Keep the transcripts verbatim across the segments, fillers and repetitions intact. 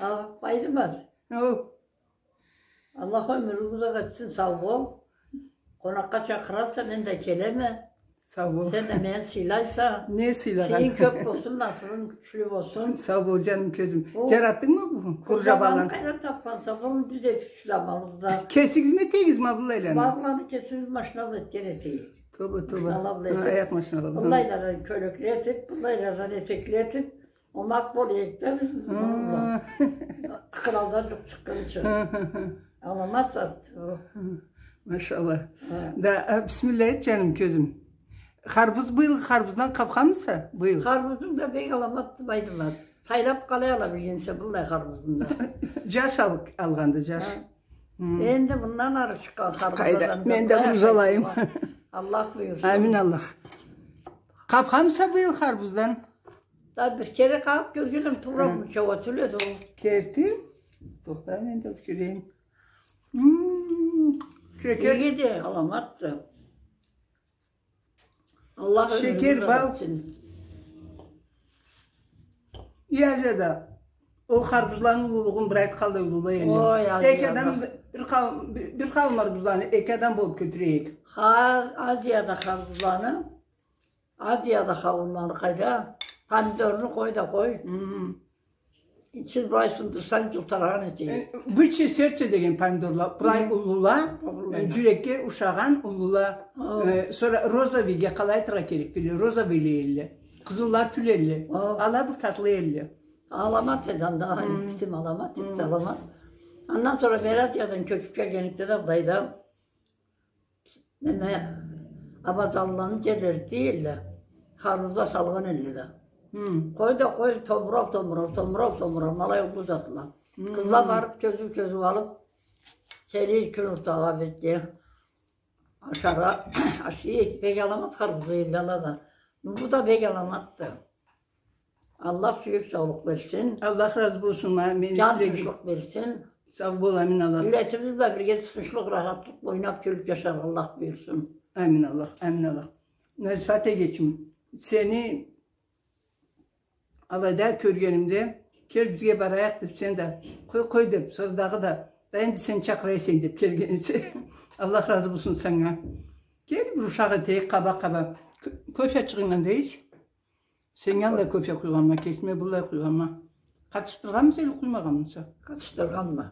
А, Байдымат. О. Аллах ёмюрюнгю узакъ этсин, сау бол. Къонакъгъа чакъыраса, мен да келеме. Сау бол. Сен да мени сыйлайса. Не сыйлагъан? Сыйынг кёп болсун, насыбынг кючлю болсун. Сау бол, джаным кёзюм. О, джаратдынгмы бу къурджабаланы? Къурджабаланы къайдан тапханса, буну биз этдик шу заманыбызда. Кесигизми этегиз ма былайланы? Ма быланы кесибиз машина бла этген этейик. Тоба, тоба. Машинала бла этип. Аякъ машинала бла. Былайладан кёлекле этип, былайладан этекле этип, омакъ болайыкъ да биз былайла. Къралдан джукъ чыкъгъынчы. Аламат зат. Машалла. Да, бисмилла эт, джаным кёзюм. Харбуз, быйыл харбуздан къапханмыса, быйыл? Харбузунг да бек аламатды, Байдымат. Сайлап къалай ала билгенсе быллай харбузунг да. Джаш ал-, алгъанды, джаш. Энди мындан ары чыкъгъан харбузладан да мен да былай бир узалайым. Аллах буюрса. Амин, Аллах. Къапханмыса быйыл харбуздан? Да бир кере къагъып кёргенме, туура мунча тюл эди ол. Керти? Тохта, мен да бир кёрейим. Шекер. Иги да, аламатды. Аллах ёмюрюнгю узакъ этсин. Шекер, бал. Азияда ол харбузланы уллулугъун бир айт, къалай уллула эдиле. Ой, Азияда. Эки адам бир къауум, бир къауум харбузланы эки адам болуп кётюре эдик. Ха, Азияда харбузланы. Азияда къауумланы къайда? Помидорну къой да къой. Ичин былай сындырсанг, джылтырагъан эте. Э, бычье сердце деген помидорла, былай уллула, э, джюрекге ушагъан уллула. Э, сора розовыйге къалай айтыргъа керекди, розовыйла эдиле. Къызылла тюл эдиле. Ала бир татлы эдиле. Аламат эди анда, битим аламат эди, аламат. Андан сора бери Азиядан кёчюп келгенликде да былайда Неме, абазанланы джерлери тюйюлдю. Харбузла салгъан эдиле да. Къой да къой, томурау, томурау, томурау, томурау, ма алай уллу затла. Къызла барып, кёзюу-кёзюу алып, сели кюн ортагъа бетде. Ашаргъа, ашай эдик, бек аламат харбузла эдиле ала да. Бу да бек аламатды. Аллах сюйюп саулукъ берсин. Аллах разы болсун, ма, мени тилегим. Джан тынчлыкъ берсин. Сау бол, амин Аллах. Миллетибиз бла бирге тынчлыкъ, рахатлыкъ, ойнап, кюлюп джашаргъа Аллах буюрсун. Амин Аллах, амин Аллах. Назифат эгечим, сени алайда кёргенимде, кел бизге барайыкъ деп, сен да, къой, къой деп, сора дагъыда, да энди сен чакъыра эсенг деп келгенсе. Аллах разы болсун санга. Кел, бир ушакъ этейик, къаба-къаба. Кё-, кофе ачыгъынг анда ич. Сен анда кофе къуйгъанма, кесиме былай къуйгъанма. Къатышдыргъанмыса, или къуймагъанмыса? Къатышдыргъанма.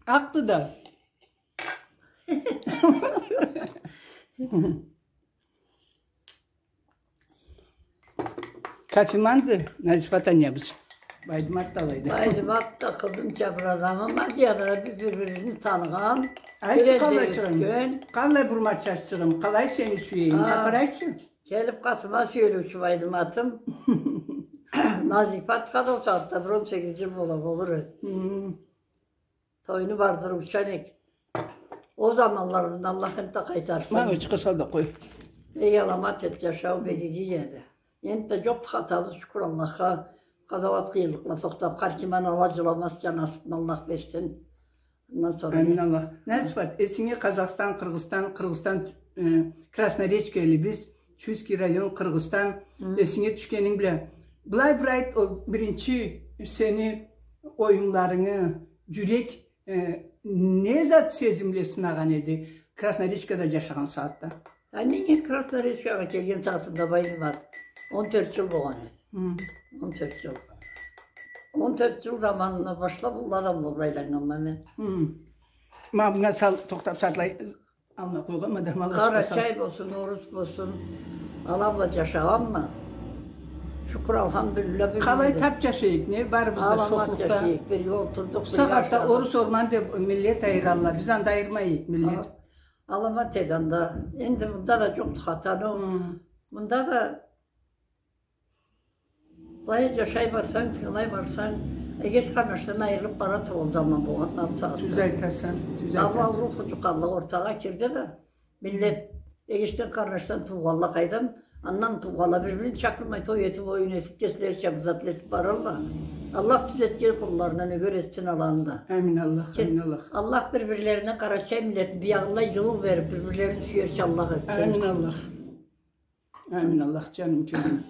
Акъды да. Кофеманды Назифат анябыз. Байдымат да алайды. Байдымат да къызымча бир адам, ма, диярлары биз бир-бирибизни таныгъан. Айтчы, къалай чыгъым? Къалай бурмача чыгъым? Къалай сени сюейим? Хапар айтчы. Келип къатыма сюелиучю Байдыматым. Назифатха да ол сагъатда бир он сегиз джыл бола болур эди. Хы. Тойну бардырыучан эк. Ол заманларыбызны Аллах энтда къайтарсын. Ма, ичи къысал да къой. Эй, аламат эди, джашау бек иги эди. Энтда джокъду хатабыз, шукур Аллахха. Къазауат, къыйынлыкъла тохтап, хар ким анала джыламазча насыбны Аллах берсин. Андан сора... Амин, Аллах. Назифат, эсинге Казахстан, Къыргъызстан, Къыргъызстан, э, Красноречка элибиз, Чуйский район, Къыргъызстан, хы, эсинге тюшгенинг бла. Былай бир айт, ол биринчи сени оюнларынгы, джюрек, э, не зат сезим бла сынагъан эди Красноречкада джашагъан сагъатда? А, мен Красноречкагъа келген сагъатымда, Байдымат, он тёрт джыл болгъан эди. Хы. Он тёрт джыл. Он тёрт джыл заманында башлап уллу адам болуп айланнганма мен. Хы. Ма мынга сал, тохтап, сатлай алма къойгъанма да, ма... Къарачай болсун, орус болсун, ала бла джашагъанма. Шукур, алхамдулиллях, бир... Къалай тап джашайыкъ, не, барыбыз да шохлукъда. Аламат джашайыкъ, бирге олтурдукъ, бирге ашадыкъ. Бу сагъатда орус, орман деп миллет айыралла, биз анда айырмайыкъ миллет. Аламат эди анда. Энди мында да джокъду хата, но. Хы. Мында да былай джашай барсанг, тынгылай барсанг, эгеч-къарнашдан айырылып бара тургъан заман болгъан, ма бусагъатда. Тюз айтаса, тюз айтаса. Ма бу ауруу хучукъанлыкъ ортагъа кирди да, миллет эгечден, къарнашдан туугъанла къайдам, андан туугъанла бир-бирин чакъырмай, той этип, оюн этип, кеслерича бир затла этип баралла. Аллах тюзетген къулларындан ёгер этсин аланы да. Амин Аллах, амин Аллах. Аллах бир-бирлерине, къарачай миллетни биягъынлай джылыу берип, бир-бирлерин сюерча Аллах этсин. Амин Аллах. Амин Аллах, джаным, кёзюм.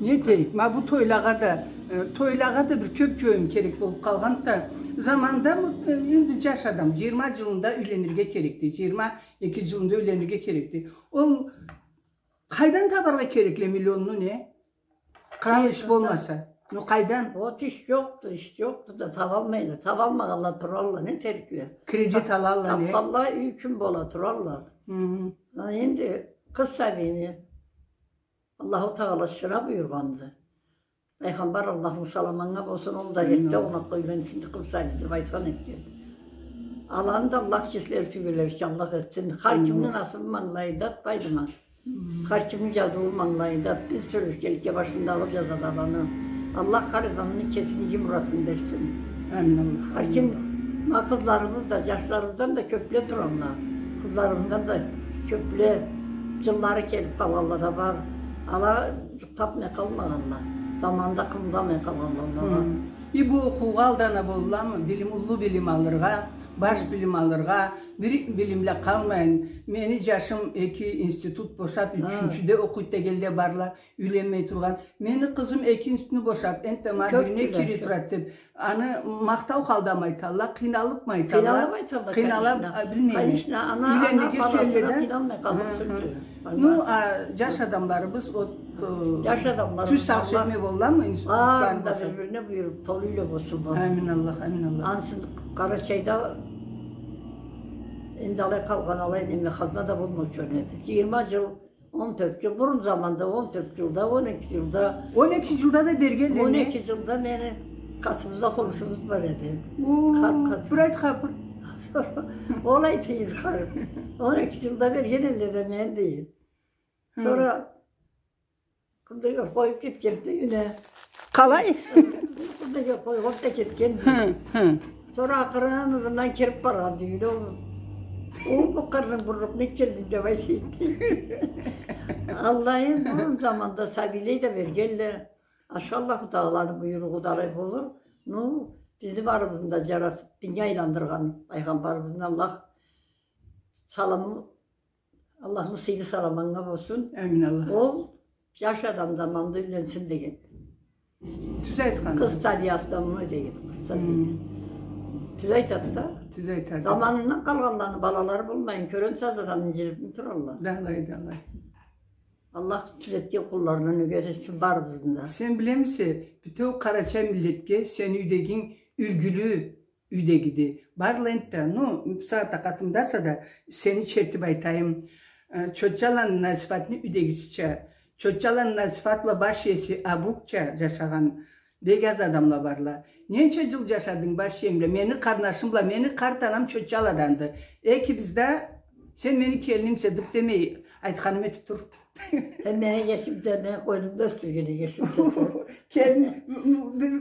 Не дейик, ма бу тойлагъа да, Э, тойлагъа да бир кёп джоюм керек болуб къалгъанды да, заманда бу, э, энди джаш адам, джыйырма джылында юйленирге керекди, джыйырма эки джылында юйленирге керекди. Ол къайдан табаргъа керекле миллионну, не? Къырал иш болмаса. Ну, къайдан? Вот иш джокъду, иш джокъду да, табалмайла. Табалмагъанла туралла, не этерикле? Кредит алалла, не? Табханла юй ким бола туралла. Хы. А энди къыз сабийни Аллаху Тагъала ышына буюргъанды. Пайгъамбар, Аллахны саламы анга болсун, ол да эртде къонакъгъа юйленсин деб, къыз сабий деб айтхан этген. Аланы да Аллах кеслери тюбелерча Аллах этсин. Хар кимни насыбы мангылайында, Байдымат. Хар кимни джазыуу мангылайында. Биз сёлешгенликге башындагъы джазады аланы. Аллах хар адамны кесине иги мурадын берсин. Амин, Аллах. Хар ким, ма къызларыбыз да, джашларыбыздан да кёбле туралла. Къызларыбыздан да кёбле, джыллары келиб къалгъанла да бар. Ала Тапмай къалмагъанла. Заманда къымылдамай къалгъанла. Хы. И бу окъуугъа алдана болламы? Билим, уллу билим алыргъа, баш билим алыргъа, бир билим бла къалмайын. Мени джашым эки институт бошаб, ючюнчюде окъуйду дегенле барла, юйленмей тургъан. Мени къызым эки институтну бошаб, энтда ма бирине кирип турады деб, аны махтау халда мы айталла, къыйналыб мы айталла? Къыйналыб айталла, къыйналыб, конечно. А, билмейме. Конечно, ана, ана юйленирге баласына сюелле да. Къыйналмай къалыб сюелле. Ну, а джаш адамларыбыз, ол, э, тюз сагъыш этме болламы, институтларын бошаб? Бир-бирине буюруб, толу юйле болсунла. Амин Аллах, амин Аллах. Ансы Къарачайда энди алай къалгъан, алай неме, хазна да болмай тургъан эди. Джыйырма джыл, он тёрт джыл, бурун заманда он тёрт джылда, он эки джылда. Он эки джылда да бергенле? Он эки джылда мени къатыбызда хоншубуз бар эди. О, бир айт хапыр. Сора ол айтайым, хапыр. Он эки джылда берген эдиле да мени, дейди. Хы. Сора къоюб кетгенди юйюне. Къалай? Къоюб да кетгенди. Хы, хы. Сора акъырын ызындан кириб баргъанды юйюне. О, бу къырны буррукъ, нек келдинг деб айтайым. Аллахым, бурун заманда сабийлей да бергенле. Ашхы Аллаху Тагъаланы буйругъу да алай болур. Ну, бизни барыбызны да джаратыб, динге айландыргъан Пайгъамбарыбызны Аллах саламы Аллахны сыйлы саламы анга болсун. Амин Аллах. Ол джаш адам заманында юйленсин деген. Тюз айтханды. Къыз табиатдан муну деген, къыз табиатдан. Хы. Тюз айтады да. Тюз айтады. Заманындан къалгъанланы балалары болмайын, кёрген сагъатда инджириб туралла. Да алай, да алай. Аллах тюзетген къулларындан ёгер этсин барыбызны да. Сен билемисе, бютеу къарачай миллетге сени юйдегинг юлгюлю юйдегиди. Барла энтда, ну, бусагъатда къатымдаса да, сени чертиб айтайым. Э, Чотчаланы Назифатны юйдегисича, Чотчаланы Назифат бла баш иеси Абукча джашагъан бек аз адамла барла. Ненча джыл джашадынг баш иенг бла? Мени къарнашым бла, мени къарт анам Чотчаладанды. Экибиз да, сен мени келинимсе деб демей, айтханымы этиб тур. Сен мени келинимсе, мени къойнумда ёсдюрген келинимсе. Келин,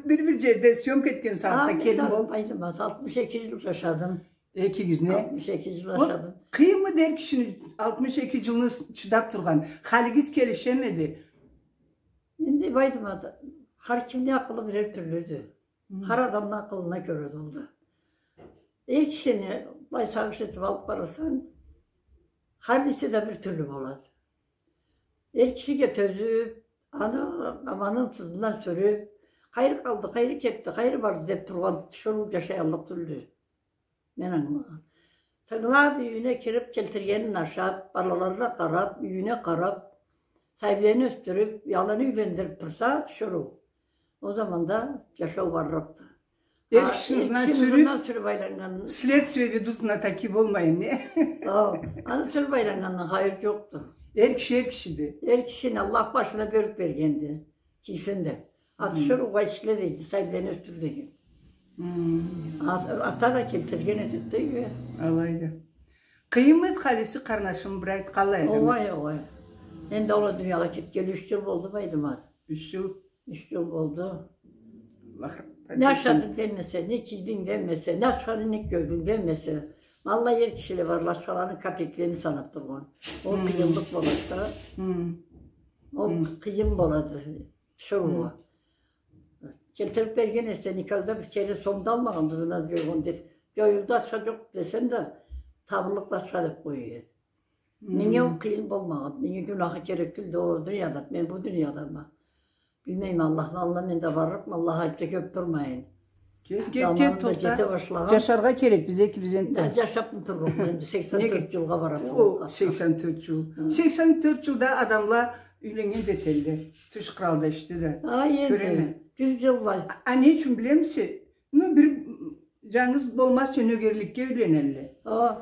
бир, бир джерде съёмка этген сагъатда келин болуб. Айтма, алтмыш эки джыл джашадым. Экигиз не? Алтмыш эки джыл джашадым. Къыйынмыды эр кишини алтмыш эки джылны чыдаб тургъан? Халигиз келишемиди? Энди, айтма, хар кимни акъылы бирер тюрлюдю. Хы. Хар адамны акъылына кёре да ол да. Эр кишини былай сагъыш этиб алыб къарасанг, хар бириси да бир тюрлю болады. Эр кишиге тёзюб, аны аманын-тузундан сюрюб, къайры къалды, къайры кетди, къайры барды деб тургъан тиширыу джашаяллыкъ тюлдю. Мен ангылагъан. Тынгылаб, юйюне кириб, келтиргенин ашаб, балаларына къараб, юйюне къараб, сабийлени ёсдюрюб, аланы юйлендириб турса, тиширыу. Ол заманда джашау барлыкъды. Эр кишини ызындан сюрюб, ызындан сюрюб айланнган. Следствие ведут знатоки болмайын, не? Хо, аны сюрюб айланнгандан хайыр джокъду. Эр киши эр кишиди. Эр кишини Аллах башына бёрк бергенди. Кийсин да. Хы. Тиширыугъа ишле дейди, сабийлени ёсдюр деген. Хы. Ата да келтирген этеди да юйге. Алайды. Къыйынмыды халиси, къарнашым, бир айт, къалай эди? Огъай, огъай. Энди ол дуниягъа кетгели юч джыл болду, Байдымат. Юч джыл? Юч джыл болду. Аллах рахмат этсин. Не ашадынг демесе, не кийдинг демесе, не ашханы, не кёрдюнг демесе. Валлахи, эр кишиле барла ашхаланы капеклени санаб тургъан. Ол къыйынлыкъ болады да. Ол къыйын болады. Тиширыугъа. Келтириб берген эсе, никогда бир кере сом да алмагъанды, ызына джойгъан деб. Джоюлду, ашха джокъ десем да, табыллыкъ да ашха деб къоя эди. Меннге ол къыйын болмагъанды, меннге гюнахы керек тюлдю, ол дунияда, мен бу дуниядама. Билмейме, Аллахны аллына мен да барлыкъма, Аллах айтды, кёп турмайын. Кет, кет, кет, тохта. Джашаргъа керекбиз экибиз энтда. Да джашабмы турлукъма энди, сексен тёрт джылгъа бара турургъа. О, сексен тёрт джыл. Хы. Сексен тёрт джылда адамла юйленнген да этелле. Тыш къралда, ичде да. Ай, энди. Кёреме. Джюз джыл бар. А, а не ючюн билемисе? Ну, бир джангыз болмазча, нёгерликге юйленелле. О.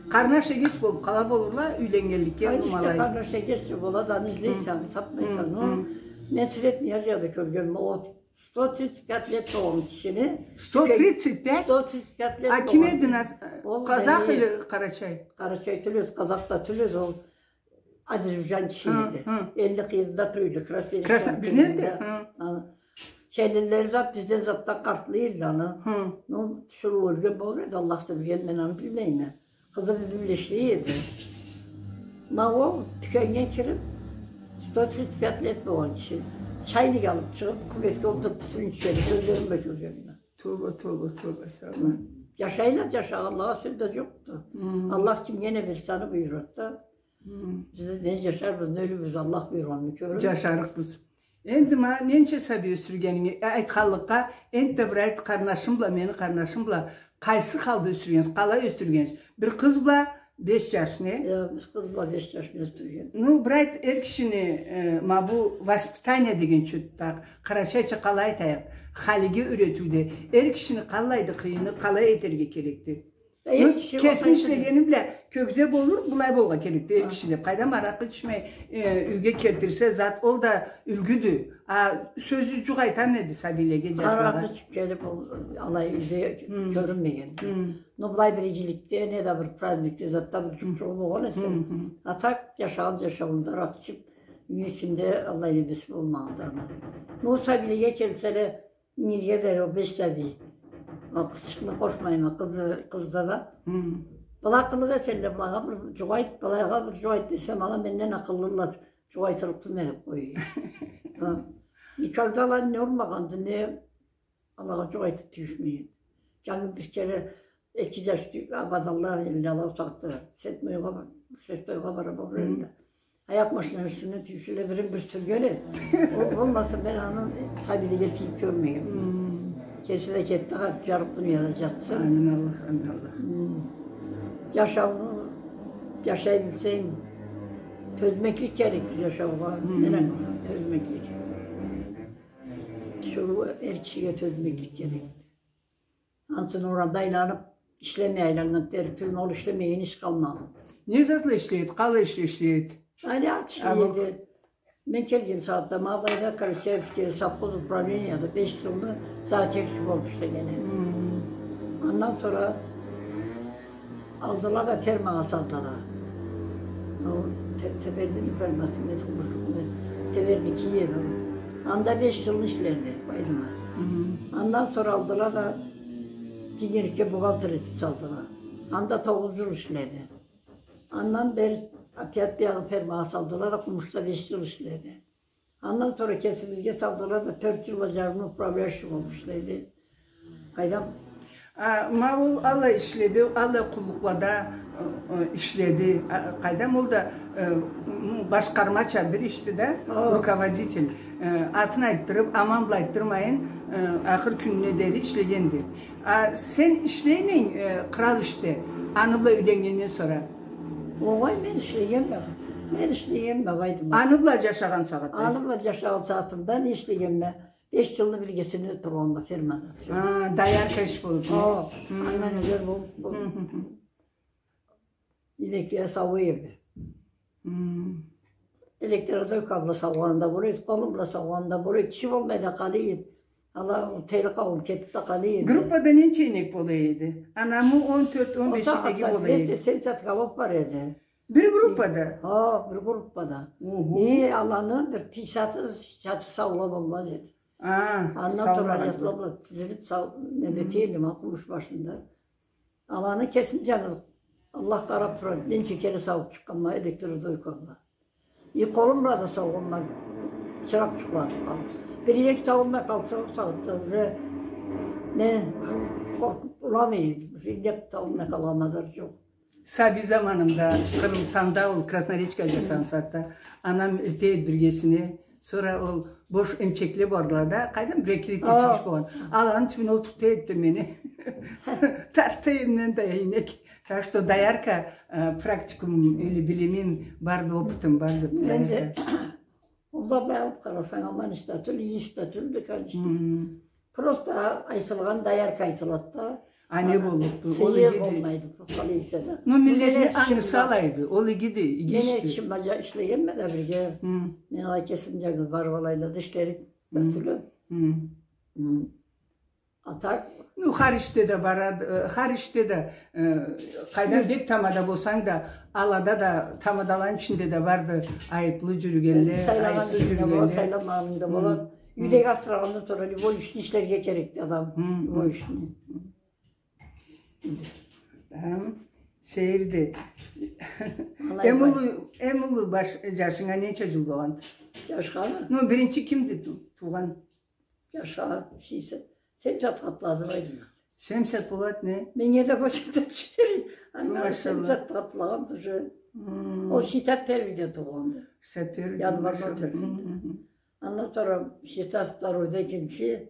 Къарнаш-эгеч болуб къала болурла, юйленнгенликге. Ай, ишде, къарнаш-эгеч да болады, аны излейсе, табмайса. Ну, мен Средняя Азияда кёргенме, о сто тридцать пять лет болгъан кишини. Сто тридцать пять? Сто тридцать пять лет болгъан. А ким эди, казах или къарачай? Къарачай тюл эди, казах да тюл эди, ол Азербайджан киши эди. Хы, хы. Элни къыйырында тура эди, Красный Красный, Речья бизни элде? Къыйырында. Хы. Аны келинлери зат бизден затда къартлай эди аны. Хы. Ну, тиширыу ёлген болур эди, Аллах да билген, мен аны билмейме. Къызы бизни бла ишлей эди. Ма ол тюкеннге кириб, сто тридцать пять лет болгъан киши. Чайник алыб чыгъыб, кюбетге олтуруб, тюсюн ичеди, кёзлерим бла кёргенме. Тоба, тоба, тоба, сабыр. Джашайла, джашагъанлагъа сёз да джокъду. Хы. Аллах кимге не берсе, аны буюрады да. Хы. Биз не джашарбыз, не ёлюрбюз, Аллах буюргъанны кёрюрбюз. Джашарыкъбыз. Энди ма ненча сабий ёсдюргенинги, э, айтханлыкъгъа, энтда бир айт, къарнашым бла, мени къарнашым бла, къайсы халда ёсдюргенсиз, къалай ёсдюргенсиз? Бир къыз бла беш джаш, не? Э, биз къыз бла беш джашны ёсдюрген. Ну, бир айт, эр кишини, э, ма бу воспитание деген чотда, къарачайча къалай айтайыкъ, халиге юретиуде, эр кишини къалайды къыйыны, къалай этерге керекди? Э, ну, кеси ишлегени бла кёгюзе болур, былай болургъа керекди, эр киши деб. Къайдам, аракъы ичмей, э, юйге келтирсе зат, ол да юлгюдю. А сёзю джукъ айтама эди сабийлеге, джашлагъа? Аракъы ичиб келиб, ол алай юйде кёрюнмеген. Хы. Ну, былай бир игиликде, не да бир праздникде, затда бир джукъ-джукъ болгъан эсе. Хы, хы. А так, джашагъан джашауунда аракъы ичиб, юй ичинде аллай немеси болмагъанды аны. Ну, сабийлеге келселе, Нирге дери ол беш сабий. Ол къызчыкъны къошмайма, къызы, къызда да. Хы. Была къылыкъ этелле, былагъа бир джукъ айт, былагъа бир джукъ айт десем, ала менден акъыллыла, джукъ айтырыкъ тюлме деб къоя. Хы. Никогда ала не урмагъанды, не алагъа джукъ айтыб тюйюшмеген. Джангыз бир кере Эки джаш тю-, абаданла элде ала ол сагъатда. Седьмойгъа, шестойгъа бара болур элде. Аякъ машинаны юсюнден тюйюшелле, бирин бир сюрген эди. Ол болмаса, мен аны сабийлеге тийиб кёрмегенме. Кеси да кетди, джарыкъ дунияда джатсын. Амин Аллах, амин Аллах. Джашауну джашай билсенг, тёзмеклик керекди джашаугъа. Мен ангылайма, тёзмеклик. Шо эр кишиге тёзмеклик керекди. Ансы орада айланыб, ишлемей айланнган терк тюлме, ол ишлемеген иш къалмагъан. Не затла ишлейди, къалай ишле ишлейди? Алай ат ишлейди. Мен келген сагъатда ма былайда Карачаевскийде совхоз управленияда беш джылны зоотехник болуб ишлеген эди. Андан сора Алдыла да фермагъа салдыла. Ол Те-, Тебердини фермасы, не тумушлукъ, не Тебердики эди ол. Анда беш джыл ишледи, Байдымат. Андан сора алдыла да Кенгирликге бухгалтер этиб салдыла. Анда тогъуз джыл ишледи. Андан бери опять биягъы фермагъа салдыла да, Къумушда беш джыл ишледи. Андан сора кесибизге салдыла да, тёрт джыл бла джарымны управляющий болуб ишледи. Къайдам? А, ма ол аллай ишледи, аллай къуллукълада, ы, ы, ишледи. А, къайдам, ол да, ы, м, башкъармача бир ишди да, руководитель. Ы, атын айтдырыб, аман бла айтдырмайын, ы, ахыр кюнюне дери ишлегенди. А сен ишлеймисен, э, кърал ишде, аны бла юйленнгенден сора? Огъай, мен ишлегенме. Мен ишлегенме, Байдымат. Аны бла джашагъан сагъатда? Аны бла джашагъан сагъатымда не ишлегенме? Беш джылны биргесине тургъанма фермада. А, доярка иш болуб, не? О, андан ёгер болуб, болуб. Инекле сауа эди. Электродойка бла саугъаным да бола эди, къолум бла саугъаным да бола эди. Киши болмай да къала эди. Ала тели къауум кетиб да къала эди. Группада ненча инек бола эди? Анамы он тёрт, он беш инеги бола эди. Двести семьдесят голов бар эди. Бир группада? Хо, бир группада. Ого. Э, аланы бир пятьдесят, шестьдесят саулай болмаз эди. А, андан сора саулай. Ятла бла тизилиб сау-, неме эте эдим, а, Къумуш башында. Аланы кесим джангыз, Аллах къараб турады, ненча кере саууб чыкъгъанма электродойка бла. И къолум бла да саугъанма, чыракъ джукъланыб къалды. Бир инек саулмай къалса, ол сагъатда уже мен къоркъуб уламай эдим. Бир инек саулмай къалгъанма да джокъ. Сабий заманымда Къыргъызстанда, ол Красноречка джашагъан сагъатда, анам элте эди биргесине, Сора ол бош эмчекле бардыла да, къайдам, бир-эки рет ичмиш болгъан. Аланы тюбюне олтурта эди мени. Тарта эдим да ийнек. Так что доярка, э, практикумум или билимим барды, опытым барды. Мен да доярка. Ол да былай алып къарасанг, аман иш да тюл, иги иш да тюлдю, конечно. Просто айтылгъан доярка айтылады да. А не боллукъду? Ол сыйы игиди. Болмайды, просто нейсе да. Ну, миллетни ангысы алайды. Ол игиди, иги ишди. Мен эки киши бла ишлегенме да бирге. Мен алай кесим джангыз барып алайла да ишлерик да тюлдю. А так? Ну, хар ишде да барады, э, хар ишде да, э, къайдан бек тамада болсанг да, алада да, тамадаланы ичинде да барды айыплы джюрюгенле, айыпсыз джюрюгенле. Сайламагъанынг да болады. Юйдеги асырагъандан сора любой ишни ишлерге керекди адам. Любой ишни. Тамам. Сейирди. Эм уллу, эм уллу баш-, джашынга ненча джыл болгъанды? Джашхамы? Ну, биринчи кимди ту-, туугъан? Джашха, шийсе, семьдесят къатладым, айдым. Семьдесят болады, не? Меннге да бу семьдесят. Ту, машалла. Семьдесят къатлагъанды уже. Ол шестьдесят первыйде туугъанды. Шестьдесят первый. Январь, машалла. Андан сора шестьдесят второйда экинчи.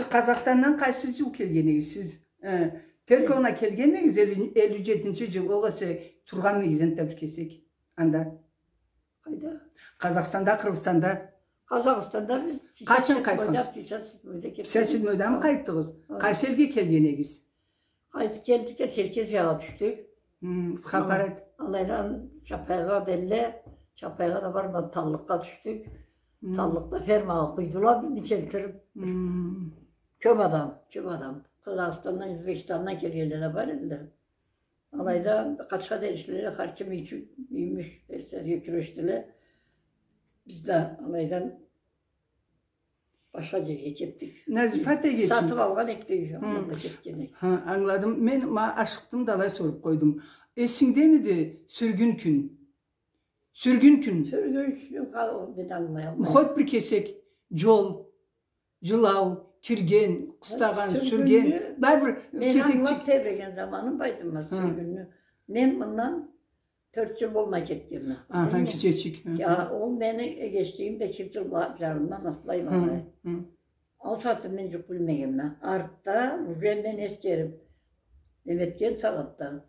Къазахстандан къайсы джыл келген эдигиз сиз? Э, Терковна келген эдигиз элли, элли джетинчи джыл, огъесе тургъан эдигиз энтда бир кесек анда? Къайда? Къазахстанда, Къыргъызстанда. Къазахстанда биз... Къачан къайтхансыз? Пятьдесят седьмойда, пятьдесят седьмойда кетдик. Пятьдесят седьмойдамы къайтдыгъыз? Къайсы элге келген эдигиз? Къайтып келдик да, Черкезияга тюшдюк. Хапар эт. Алайдан Чапайгъа дейле, Чапайгъа да бармай, Таллыкъгъа тюшдюк. Таллыкъда фермагъа къуйдула бизни келтирип. Кёп адам, кёп адам. Къазахстандан, Узбекистандан келгенле да бар эдиле. Алайда къачха дерисле, хар ким ючюн юймюш эстерге кюрешдиле. Биз да алайдан башха джерге кетдик. Назифат эгечим. Сатып алгъан эдик да юй, анда кетген эдик. Хы, ангыладым. Мен ма ашыкъдым да алай соруп къойдум. Эсингдемиди сюргюн кюн? Сюргюн кюн. Сюргюн кюн, мен ангылаялмайма. Хоть бир кесек джол, джылау, кирген, къыстагъан, сюрген. Былай бир кесекчик. Мен ангылап тебреген заманым барды ма сюргюнню. Мен мындан тёрт джыл болмай кетгенме. Аха, кичичик. Ол мени эгечлигим да эки джыл бла-, джарымдан аслай барды. Ол сагъатда мен джукъ билмегенме. Артда уже мен эсгерип, неме этген сагъатда,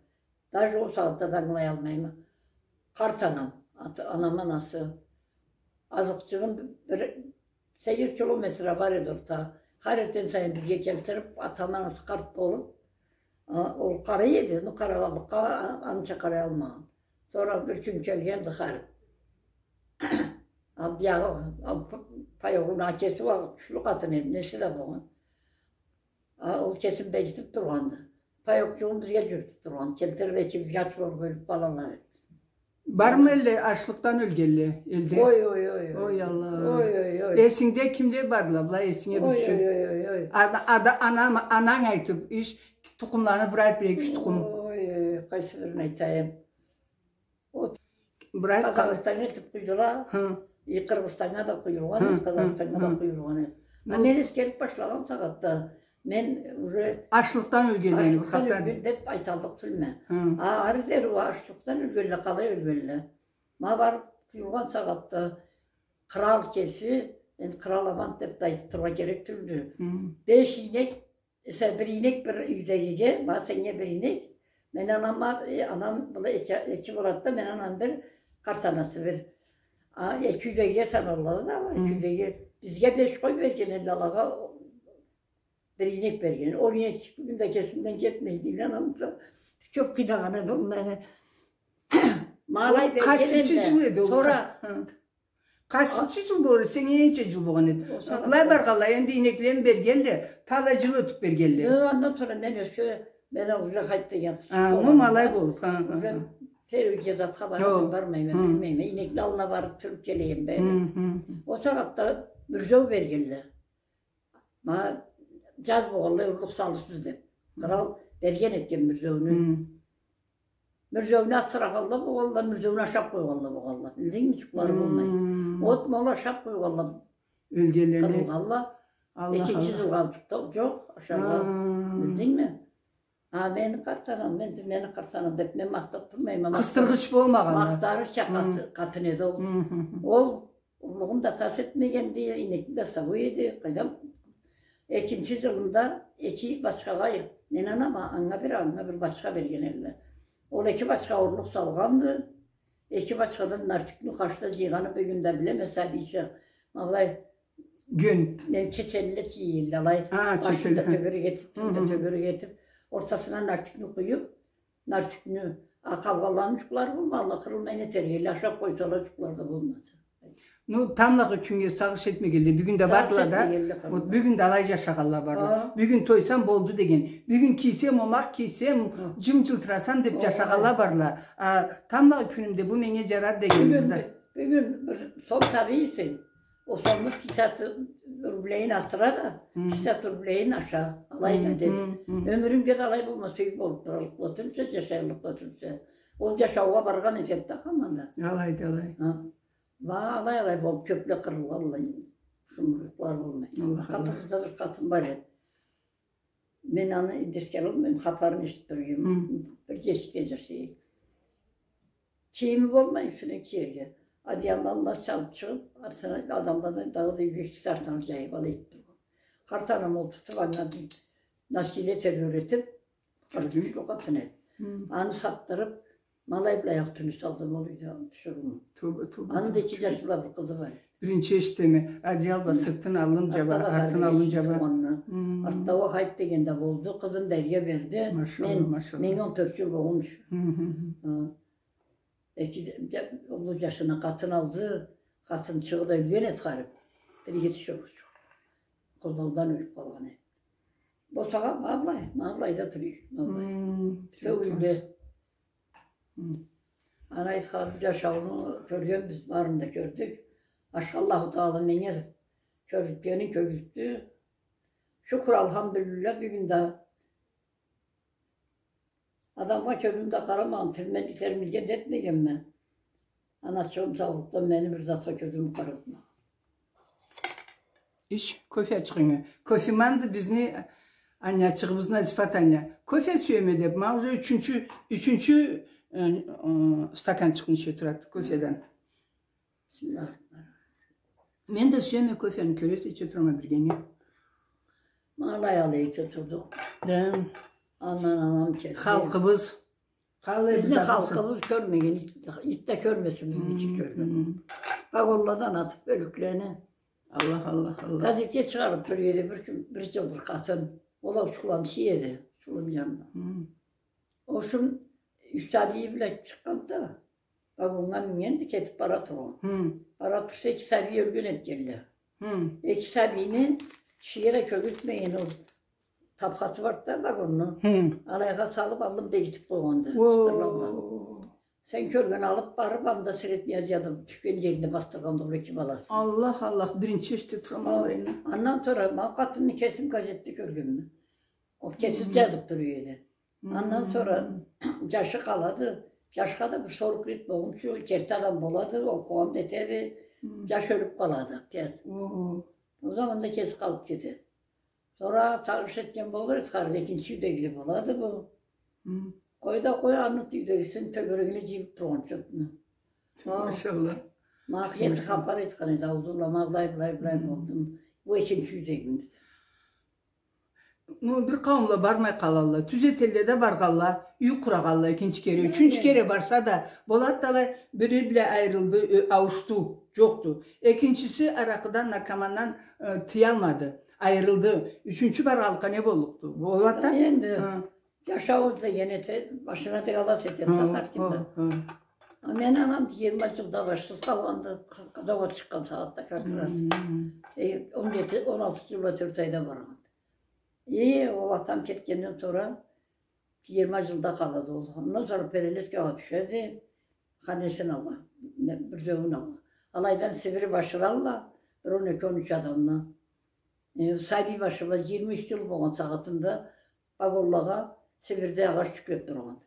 даже ол сагъатда да ангылаялмайма. Къарт анам, ата-, анам анасы. Азыкъчыгъым бир сегиз километр бар эди орта. Хар эртден сайын бизге келтирип, атам анасы къарт болуп, а, ол къарай эди, ну, къарагъанлыкъгъа, а, анча къараялмагъан. Сора бир кюн келгенди хар. А, биягъы, а, п-, паёгъуну акеси уа кючлю къатын эди, неси да болгъан. А, ол кесин бегитип тургъанды. Паёкчугъун бизге джюрютюп тургъан. Келтирип экибизге ач болуп ёлюп къалалла деп. Бармы элле ачлыкъдан ёлгенле элде? Ой, ой, ой, ой. Ой, Аллах. Ой, ой, ой. Эсингде кимле бардыла, былай эсинге бир тюшюр. Ой, ой, ой, ой. Ада-, ада-, анам, ананг айтып, иш, тукъумланы бир айт, бир эки-юч тукъум. Ой, ой, ой, къайсы бирин айтайым? Ол Къазахстаннга элтип къуйдула. И Къыргъызстаннга да къуюлгъан эди, Къазахстаннга да къуюлгъан эди. А мен эсгерип башлагъан сагъатда, мен уже ачлыкъдан ёлгенлени бир къатдан ёлген деп айталлыкъ тюлме. А ары дери уа ачлыкъдан ёлгенле къалай ёлгенле? Ма барып къуюлгъан сагъатда кърал кеси, энди кърал аман деп да айтып турургъа керек тюлдю. Беш ийнек Эсе, бир ийнек бир юйдегиге, ма сеннге бир ийнек. Мен анам, э, анам была эки, эки болады да, мен анам бир, къарт анасы бир. А, эки юйдегиге саналады да, эки юйдеги. Бизге беш къой берген эди, алагъа бир ийнек берген. Ол ийнек бир кюн да кесимден кетмейди, анам да кёп къыйнагъан эди ол мени. Ма алай берген эди. Къайсынчы джыл эди ол? Сора Къайсынчы джыл болгъан, сеннге ненча джыл болгъан эди? Былай баргъанлай, энди ийнеклерин бергенле, талай джыл ётюп бергенле. Э, андан сора мен ёссе, мен уже хайт деген къыз. А, ма алай болуп, ха, ха. Уже первыйге затха барып бармайма, билмейме. Ийнекни аллына барып туруб келейим бери. Ол сагъатда мюрзеу бергенле. Ма джаз болгъанлай, урлукъ салырсыз деб. Кърал берген этген мюрзеуню. Мюрзеуню асырагъанла болгъанла, мюрзеуню ашаб къойгъанла болгъанла. Билдингми, джукълары болмай. От, ма ол ашаб къойгъанла. Ёлгенлени. Къырылгъанла. Экинчи джылгъа джукъ да джокъ ашаргъа. Билдингми? А, мени къарт анам, мен да мени къарт анам деб, мен махтаб турмайма. Къыстыргъыч болмагъанла. Махтарча къат-, къатын эди ол. Ол Огъун да тас этмегенди, ийнекни да сауа эди. Къайдам, экинчи джылында эки бачхагъа, мен анама анга бир, анга бир бачха берген эдиле. Ол эки бачха урлукъ салгъанды. Эки бачхадан нартюхню къаршыда джыйгъанын бюгюн да билеме, сабийча. Ма былай, гюн, мен чеченле джыйылды алай. А, башын да чечен, хы, тёгерек этиб, тюбюн да, хы-хы, тёгерек этиб, ортасына нартюхню къуюб, нартюхню, а, къалгъанланы джукълары болмай, алай къырылмай не этерге, элле ашаб къойсала, джукълары да болмаса. Ну, тамблагъы кюннге сагъыш этмегенле, бюгюн да бардыла да. Сагъыш этмегенле къалгъан. Вот, бюгюн да алай джашагъанла бардыла. Хы. Бюгюн тойсам болду деген. Бюгюн кийсем омакъ, кийсем, хы, джым-джылтырасам деб, хы, джашагъанла бардыла. А тамблагъы кюнюмде бу меннге джарар деген. Бюгюн, бюгюн бир сом табийса, ол сомну пятьдесят рублейин асыра да, хы, пятьдесят рублейин аша, алай да, хы, деди. Хы, хы. Ёмюрюмде да алай болмаса, юй болуб тураллыкъ болсам, джашайаллыкъ болсам. Ол джашаугъа баргъан этеди да, хаманда. Алайды, алай. Хы. Ма алай-алай болуб, кёбле къырылгъанлай, шумурлукълары болмай. Аллах, Аллах. Къатыбызда бир къатын бар эди. Мен аны эсге алалмайма, хапарын эшитиб турама. Хы. Бир джесикге джашай эди. Кийими болмай, юсюне киерге. Одеялны аллына салыб чыгъыб, артына адамладан дагъыда юй эшикни артына джайыб алай этиб тургъан. Къарт анам ол тутуб, анга носкиле этерге юретиб, къыркъ юч къатын эди. Хы. Аны сатдырыб, ма алай былай акъ тюню салдым ол юйде тиширыуну. Тоба, тоба, тоба. Аны да эки джашлы бир къызы бар. Биринчи эшитеме, одеял бла сыртын аллын джаба, артын аллын джаба. Хы. Артда уа хайт деген да болду, къызын да эрге берди. Машалла, мен, машалла. Мен он тёрт джыл болгъунчу. Хы, хы, хы. Хы. Эки да, да, уллу джашына къатын алды, къатынчыгъы да ёлген эди харип. Бир иги тиширыучукъ. Къоллаудан ёлюп къалгъан эди. Босагъа ма былай, ма былайда тура, ма былай. Хы, тёгюлде. Хы. Ана айтханы, джашауну кёргенбиз, барын да кёрдюк. Ашхы Аллаху Тагъала меннге кёргюзтгенин кёргюзтдю. Шукур, алхамдулиллах, бюгюн да адамгъа кёзюм да къарамагъан, тилмезлик, термилген да этмегенме. Аначыгъым саулукъдан мени бир затха кёзюм къаратмагъан. Ич, кофе ачхынга. Кофеманды бизни анячыгъыбыз Назифат аня. Кофе сюеме деп, ма уже ючюнчю, ючюнчю, э, э, стаканчыкъны иче турады кофеден. Бисмиллахиррахманиррахим. Мен да сюеме кофени, кёресе, иче турама биргенге. Ма алай-алай иче турдукъ. Да. Андан анам кетди. Халкъыбыз. Бизни халкъыбыз кёрмеген, ит, ит да кёрмесин бизники кёрген. Вагонладан атып ёлюклени. Аллах, Аллах, Аллах. Газетге чыгъарып тура эди бир кюн, бир джыл бир къатын. Ол а учхуланы киеди, учхулуну джанына. Ошум юч сабийи бла чыкъгъанды да, вагоннга мингенди, кетип бара тургъан. Бара турса, эки сабий ёлген этгенди. Эки сабийни кишиге да кёргюзтмейин, ол тапхасы барды да вагонну. Алайгъа салып, аллын бегитип къойгъанды. Сен кёрген, алып барып, анда Средняя Азияда тюшген джеринде басдыргъанды ол эки баласын. Аллах, Аллах, биринчи эшите турама алайны. Андан сора ма къатынны кесим газетде кёргенме. Ол кеси джазып тура эди. Андан сора джашы къалады. Джашха да бир сорок лет болгъунчу, керти адам болады, окъугъан да этеди. Джаш ёлюп къалады, кеси. Ол заманда кеси къалып кетеди. Сора сагъыш этген болур эди, харип, экинчи юйдегиле болады бу. Къой да къой, аны юйдегисини тёгерегине джыйылып тургъан чотну. Машалла. Ма къыйын хапар айтхан эди, аузу бла, ма былай, былай, былай болдум. Бу экинчи юйдегим деди. Ну, бир къауумла бармай къалалла. Тюзетелле да баргъалла, юй къурагъалла экинчи кере. Ючюнчю кере барса да, болады да алай, бири бла айырылды, аушду, джокъду. Экинчиси аракъыдан, наркомандан, э, тыялмады, айырылды. Ючюнчю баргъанлыкъгъа не боллукъду? Болады да. Энди джашау деген эте, башына тыгъалас этеди да хар ким да. А мени анам джыйырма джылда башсыз къалгъанды, къ-, къыдаугъа чыкъгъан сагъатда как раз. Э, он джети, он алты джыл бла тёрт айда баргъанды. Э, ол атам кетгенден сора джыйырма джылда къалады ол. Андан сора перелескагъа тюшеди, ханесин ала, бир зёгюн ала. Алайдан Сибирге башыралла, бир он эки, он юч адамны. Э, сабий башыбла джыйырма юч джыл болгъан сагъатында вагонлагъа Сибирде агъач джюклеп тургъанды.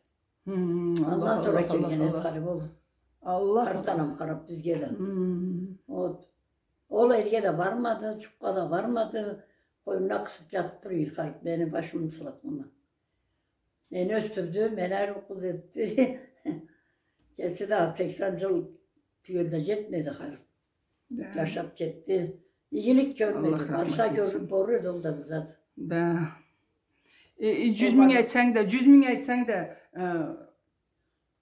Андан сора келген эди харип ол. Аллах. Къарт анам къарап бизге да. Вот. Ол эрге да бармады, джукъгъа да бармады. Къойнуна къысып джатып тура эди харип, мени башымы сылап ма. Мени ёсдюрдю, мени ариу къыз этди. Кеси да сексен джыл тюйюл да джетмеди харип. Да. Джашаб кетди. Игилик кёрмеди. Аллах рахмат этсин. Басха кёрюб болур эди ол да бир зат. Да. Э, э, джюз минг айтсанг да, джюз минг айтсанг да, э,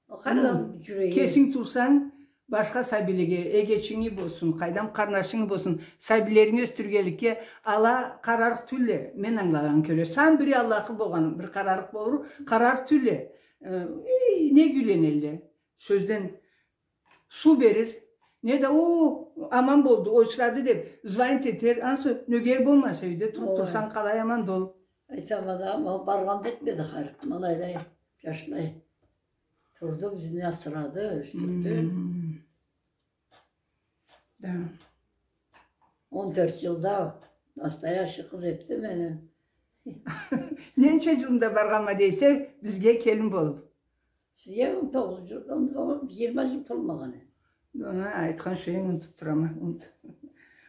О, къайдам, джюреги. Кесинг турсанг, башха сабийлеге, эгечинги болсун, къайдам, къарнашынг болсун, сабийлеринги ёсдюргенликге ала къарарыкъ тюлле, мен ангылагъаннга кёре. Сау бир Аллахы болгъан, бир къарарыкъ болур, къарарыкъ тюлле. Э, эй, не кюйленелле? Сёзден суу берир. Не да, о, аман болду, очрады деб, звонить этер. Ансы нёгер болмаса, юйде туруб турсанг, къалай аман да ол. Айтама да, ма-, баргъан да этмеди харип, ма алайда джашлай. Турду, бизни асырады, ёсдюрдю. Хм. Да. Он тёрт джылда настоящий къыз этди мени. Ненча джылында баргъанма дейсе, бизге келин болуб? Сизге он тогъуз джыл, он, он, джыйырма джыл толмагъан эди. Ха, айтхан шейин унутуб турама, унут.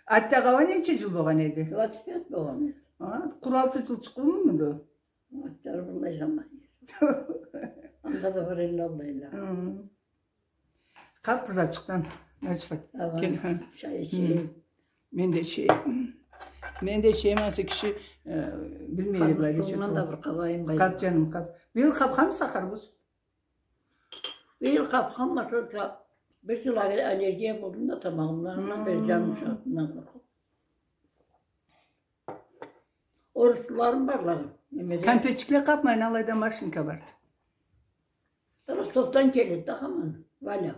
Аттагъа ненча джыл болгъан эди? Двадцать пять болгъан эди. Ха, къуру алты джылчыкъ болмамыды? Аттары быллай заман эди. Анда да бар элле аллайла. Хы. Къаб бир затчыкъдан, Назифат. Тамам. Кел, ха. Чай ичейим. Хы. Мен да ичейим. Мен да ичейим, ансы киши, э, билмейди былай. Къаб суундан да бир къабайым. Къаб, джаным, къаб. Быйыл къабханмыса харбуз? Быйыл къабханма, сора бир джыл алле-, аллергия болдум да тамагъымдан, андан бери джаным чыгъады, андан къоркъуб. Оруслуларым барла, немеде. Кампетчикле къабмайын, алайда машинка барды. Ростовдан келеди да хаман, Валя.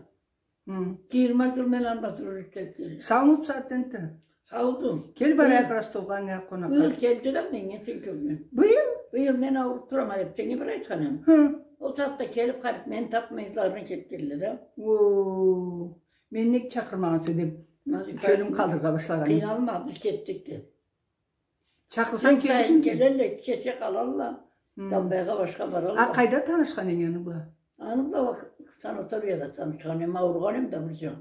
Хы. Джыйырма джыл мен аны бла дружить этдим. Саумусу сагъатдан да? Саудум. Кел барайыкъ Ростовгъа, анга къонакъгъа. Быйыл келди да, мен сени кёрген. Быйыл? Быйыл мен ауруб турама деб, сеннге бир айтхан эдим. Хы. Ол сагъатда келиб, харип, мени табмай, ызларына кетгенле да. О, мени нек чакъырмагъанса деб, кёлюм къалдырыргъа башлагъан эдим. Къыйналма, биз кетдик деб. Чакъырсанг келирмиди? Келелле, кече къалалла. Хы. Тамбайгъа башха баралла. А, къайда танышхан эдинг аны бла? Аны бла санаторияда танышхан эдим, ауругъан эдим да бир джыл.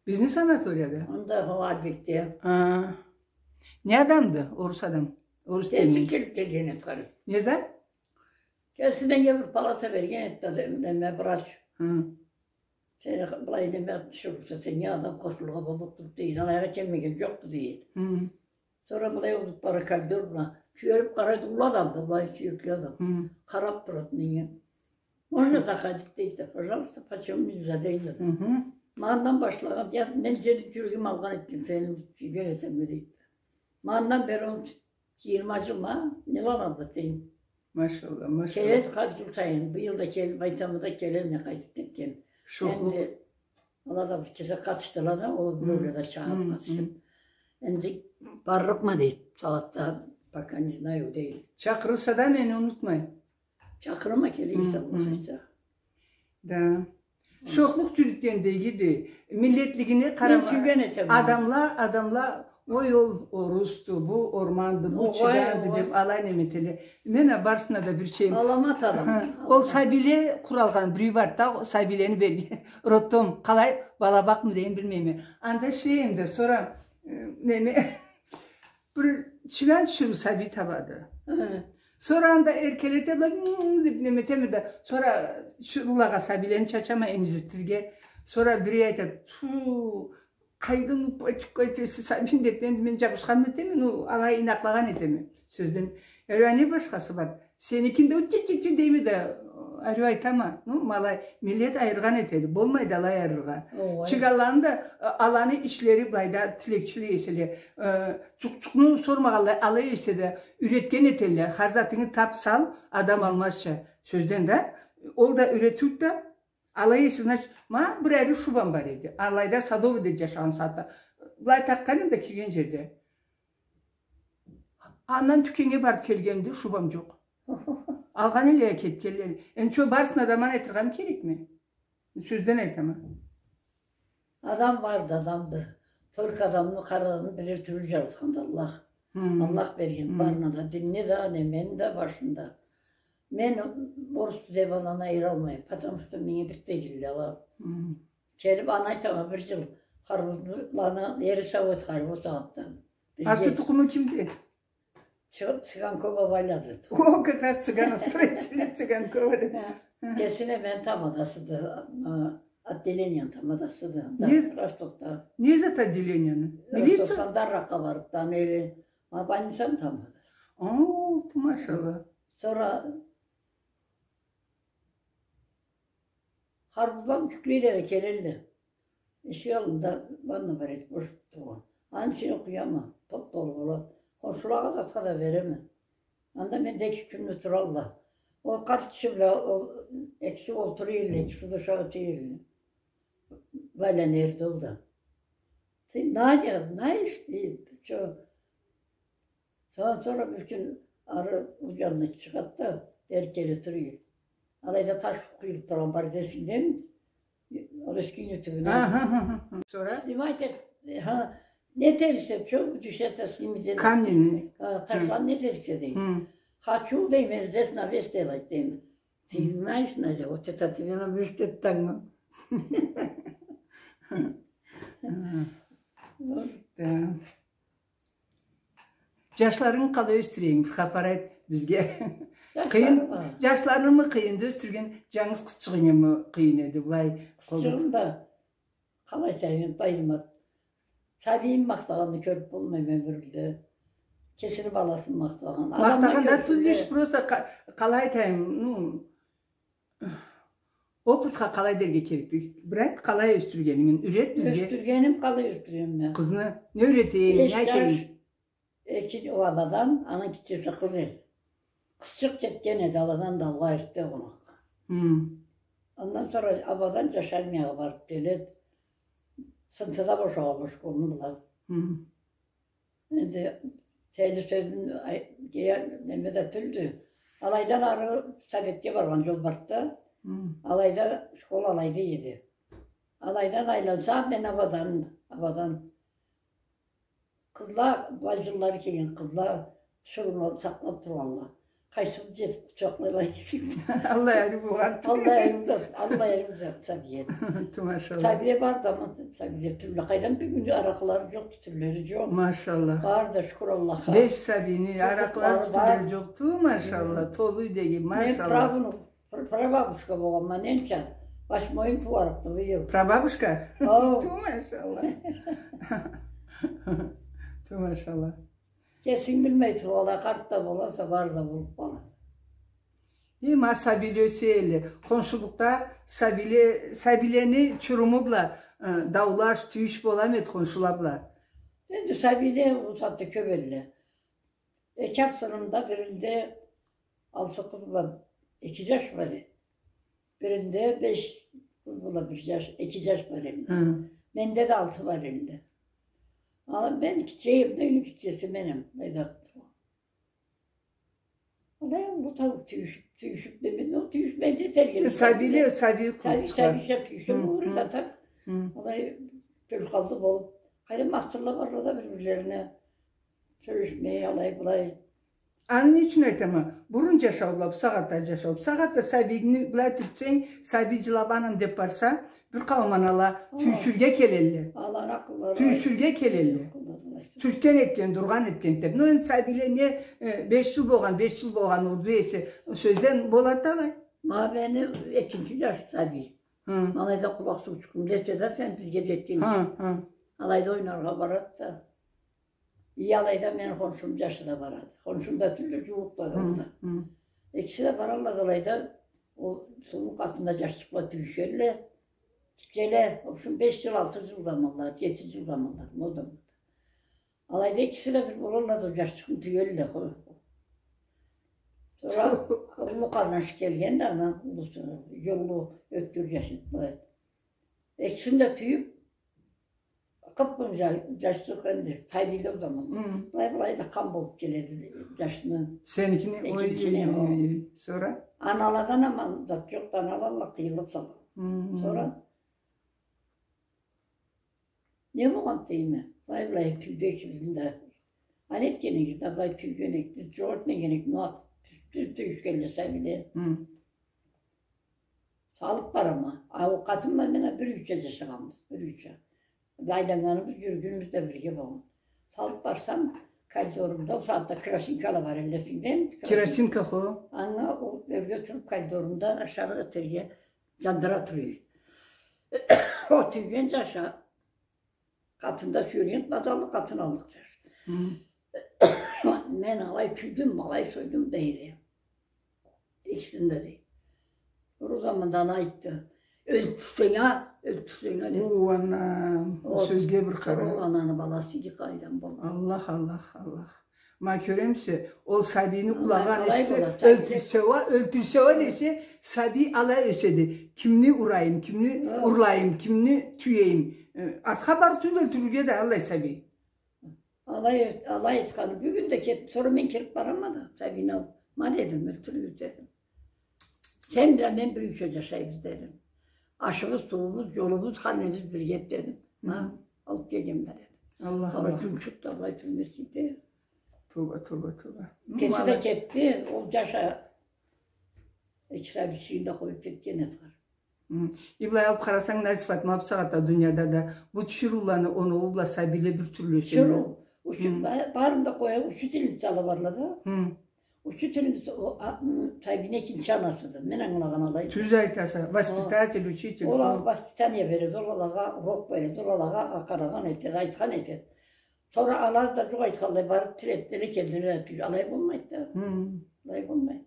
Бизни санаторияда? Анда, хо, Альбекде. А. Не адамды? Орус адам. Орус тенги. Кеси келиб келген эди, харип. Не зат? Кеси меннге бир палата берген эди да, неме, врач. Хы. Сени былай неме тюшюрсе, сеннге адам къошулургъа боллукъду, дейди. Алайгъа келмеген джокъду, дейди. Хы. Сора былай олтуруб бара, коридор бла. Сюелиб къарайды, уллу адамды, былай сюекли адам. Хы. Къараб турады меннге. Можно заходить, дейди да, пожалуйста, почему нельзя, дейди да. Хы. Ма андан башлагъан, я, мен сени джюрегим алгъан этген, сени сюйген этеме, дейди да. Ма андан бери он джыйырма джыл ма, не ала да тенг. Машалла, машалла. Келеди хар джыл сайын. Быйыл да келиб, айтама да, келеме, къайтыб кетген. Шохлукъ. Энди ала да бир кесек къатышдыла да, ол бир да чыгъыб къатышыб. Энди барлыкъма дейди, сагъатда, пока не знаю, дейди. Чакъырса да мени унутмай. Чакъырма, келирсе, Аллах айтса. Да. Шохлукъ джюрютгенде игиди. Миллетлигине къарама. Адамла, адамла, ой, ол орусду, бу орманды, бу чыганды деб алай неме этелле. Мен а барысына да бир шейим. Аламат адам. Ол сабийле къуралгъан бир юй барды да, сабийлени берген. Роддом, къалай, балабакъмы дейим, билмейме. Анда шейим да, сора, э, неме, бир чыган тиширыу сабий табады. Хы. Сора анда эркелете, былай, «Мм», деб, неме этеме да, сора чуруллагъа сабийлени чачама эмизиртирге. Сора бири айтады: «Тфу, къайдан упачыкъ этесе сабийни», — деб. Энди мен джабышханмы этеме, ну, алай ийнакълагъан этеме. Сёзден, ариу а не башхасы бар? Сеникин да «утчу-чу-чу» дейме да, ариу айтама. Ну, ма алай, миллет айыргъан этеди. Болмайды алай айырыргъа. Чыганланы да, а, аланы ишлери былайда тилекчилик эселе. Э, джукъ-джукъну сормагъанлай, алай эсе да, юретген этелле. Хар затынгы таб, сал, адам алмазча. Сёзден да, ол да юретиуюдю да, алай эсе, значит, ма бир ариу шубам бар эди. Алайда Садовыйда джашагъан сагъатда. Былай такъгъан эдим да кирген джерде. Андан тюкеннге барыб келгенде шубам джокъ. Алгъан элле, кетгенле. Энди шо барысына да аман айтыргъамы керекме? Сёзден айтама. Адам барды, адамды. Только адамны, къара адамны бирер тюрлю джаратханды Аллах. Хы. Аллах берген барына да, динни да, немени да башында. Мен орус деб аланы айыралмайма, потому что меннге бир тюлдюле ала. Хы. Келиб, аны айтама, бир джыл харбузланы ери сау эди, харип, ол сагъатда. Аты, тукъуму кимди? Цы-, Цыганкова Валяды. О, как раз Цыганов, строители Цыганкова да. Хы. Кесине мен тамадасыды, а, Отделенияны тамадасыды. Не? Ростовда. Не зат отделенияны? Милиция? Ростовдан да арыракъгъа барды да, мени. Ма больницаны тамадасы. О, ту машалла. Сора харбузла джюклейле да келелле. Эшик аллында ванна бар эди, бош тургъан. Аны ичине къуяма, топ-толу болады. Хоншулагъа, затха да береме. Анда менде эки кюнню туралла. Ол къарт киши бла ол экиси олтура элле, экиси да ушакъ эте элле. Валя нерде ол да. Ты, Надя, знаешь, ты, ты чё? Сора, сора бир кюн ары ол джанына чыгъады да, бери келе тура эди. Алайда таш къуюлуб тургъан бар эди, эсингдеми? Ол эшикни тюбюне. Аха, аха, аха. Сора? Снимать эт, ха, не этериксе, чё, дюшет, снимать эт. Каменный. Ха, ташланы не этериксе, дейди. Хы. Хочу, дейме, здесь навес делать, дейме. Ты знаешь, Надя, вот это ты мне навес этдинг. Ха. Да. Джашларынгы къалай ёсдюргенинги бир хапар айт бизге. Джашларымы? Къыйын, джашларынгымы къыйында ёсдюрген, джангыз къызчыгъынгымы къыйын эди, былай? Къызчыгъым да, къалай айтайым, Байдымат. Сабийин махтагъанны кёрюб болмайма ёмюрюмде. Кесини баласын махтагъан. Махтагъан да тюлдю, просто къа-, къалай айтайым, ну, опытха къалай дерге керекди? Бир айт, къалай ёсдюргенинги, юйрет бизге. Ёсдюргеним, къалай ёсдюргеним мен. Къызны не юйретейим, не айтайым? Беш джаш, эки, ол абадан, аны гитчеси къыз эди. Къызчыкъ кетген эди, аладан да алгъа эртде къонакъгъа. Хы. Андан сора абадан джаш армиягъа барыб келеди. Сынтыда бошагъанла школну была. Хы. Энди тели сёзню ай-, дея-, неме да тюлдю. Алайдан ары Советге баргъан джол барды да. Хы. Алайда школ алайда эди. Алайдан айлансам, мен абадан, абадан. Къызла, былай джыллары келген къызла, шурумлаб, сакълаб тургъанла. Къайсыбыз джетиб къучакълайла эдик. Аллай ариу болгъан. Аллай ариу да, аллай ариу да сабийле. Ту машалла. Сабийле барды, ама сабийле тюлле. Къайдан, бюгюн аракъылары джокъду, тюллери джокъ. Машалла. Бары да, шукур Аллахха. Беш сабийни аракъылары, тюллери джокъду, машалла. Толу юйдеги, машалла. Мен правнук, пр-, прабабушка болгъанма, ненча, восьмоюм тууарыкъды быйыл. Прабабушка? Ау. Ту машалла. Ту машалла. Кесинг билмей тургъанлай, къарт да боласа, бары да болуб къалады. Э, ма сабийле ёсе элле. Хоншулукъда сабийле, сабийлени чуруму бла, э, даулаш, тюйюш боламы эди хоншула бла? Энди сабийле ол сагъатда кёб элле. Эки абсынымда биринде алты къыз бла эки джаш бар эди. Биринде беш къыз бла бир джаш, эки джаш бар эди. Хы. Менде да алты бар эди. Ала мен гитчейим да, юйню гитчеси меним. Алай бу тау тюйюшюб, тюйюшюб деме, но тюйюшмейди этерле. Э, сабийле, сабий къызчыкъла. Сабий, сабий тюйюшюб, хы, хы, ора зат а. Хы. Алай тёлкъаллы болуб. Къайдам, ахтылла барла да бир-бирлерине. Сёлешмей, алай-былай. Аны не ючюн айтама? Бурун джашау бла бусагъатда джашау. Бусагъатда сабийни былай тюртсенг, сабий джылаб анам деб барса, бир къауум анала тюйюшюрге келелле. Аланы акъыллары. Тюйюшюрге келелле. Тюртген этген, дургъан этген деб. Но энди сабийле не, э, беш джыл болгъан, беш джыл болгъан урду эсе, сёзден болады да алай. Ма мени экинчи джаш сабий. Хы. Ма алайда къулакъ суу чыкъгъан десе да, сен бизге джетгенчи. Хы, хы. Алайда ойнаргъа барады да. И алайда мени хоншуму джашы да барады. Хоншум да тюлдю, джууукъ да, хы, ол да. Хы. Экиси да баралла да алайда, ол сууну къатында джашчыкъла тюйюшелле. Тюйюшелле, в общем, беш джыл, алты джыл заманлары, джети джыл заманлары, ол да. Алайда экиси да бир болалла да, джашчыкъны тюелле. Сора уллу къарнашы келген да, ана уллусу, джоллу, ёткюр джашчыкъ. Экисин да тюйюб, Къып-къызыл джа-, джашчыкъ энди, тайдыйлы ол заман. Хы. Былай-былай да къан болуб келеди джашны. Сеникини, ой, экинчини, ой, о. Ой, ой. Сора? Аналадан аман зат джокъду, аналалла къыйынлыкъ салгъан. Хы, хы. Сора не болгъан дейме? Былай-былай тюйдю экибизни да. А не этген эдигиз да, былай тюйген эдик, биз джокъ этмеген эдик, но тюз, тюз тюйюшгенле сабийле. Хы. Салыб барама. А ол къатынла мен а бир юйча джашагъанбыз, бир юйча. Айланнганыбыз, джюрюгенибиз да бирге болгъан. Салыб барсам, коридорунда ол сагъатда керосинкала бар эди, эсингдеми? Керосинка, хо. Анга ол ёрге туруб, коридорунда ашарыкъ этерге джандыра тура эди. Ол тюйген джаша, къатында сюйген бадаллы къатын аллыкъ джаш. Мен алай тюйдюм, алай сойдум, дейди. Экисин да, дей. Бир заманда ана айтды: «Ёлтюрсенг а, ёлтюрсенг а», — деди. О, анам, ол сёзге бир къара. Ол ананы баласы иги къайдан болду. Аллах, Аллах, Аллах. Ма кёремисе, ол сабийни къулагъы эшитсе, «Ёлтюрсе уа, ёлтюрсе уа» десе, сабий алай ёседи. Кимни урайым, кимни урлайым, кимни тюйейим. Э, артха барыб тюйюл, ёлтюрюрге да аллай сабий. Алай, алай айтханы, бюгюн да кетиб, сора мен кириб барама да, сабийни алыб, «Ма, — дедим, — ёлтюрюрюз», — дедим. «Сен бла мен бир юйде джашайбыз», — дедим. «Ашыбыз, сууубуз, джолубуз, хар немебиз бирге», — дедим. «Ма, алыб келгенме», — дедим. Аллах, Аллах. Сора джунчукъ да былай тюймес эди. Тоба, тоба, тоба. Кеси да кетди, ол джаша эки сабийчигин да къоюб кетген эди. Хы. И былай алыб къарасанг, Назиф, ма бусагъатда дунияда да бу тиширыуланы оноуу бла сабийле бир тюрлю эсе. Тиширыу. Учу-, ба-, барын да къоя, учительница ала барла да. Хы. Учительница, о, а, м, сабийни экинчи анасыды. Мен ангылагъан алайды. Тюз айтаса. Воспитатель, учитель. Ол а-, воспитание береди, ол алагъа урок береди, ол алагъа къарагъан этеди, айтхан этеди. Сора ала да джукъ айтханлай барыб тиледиле, келдиле да тюз. Алай болмайды да. Хы. Алай болмайды.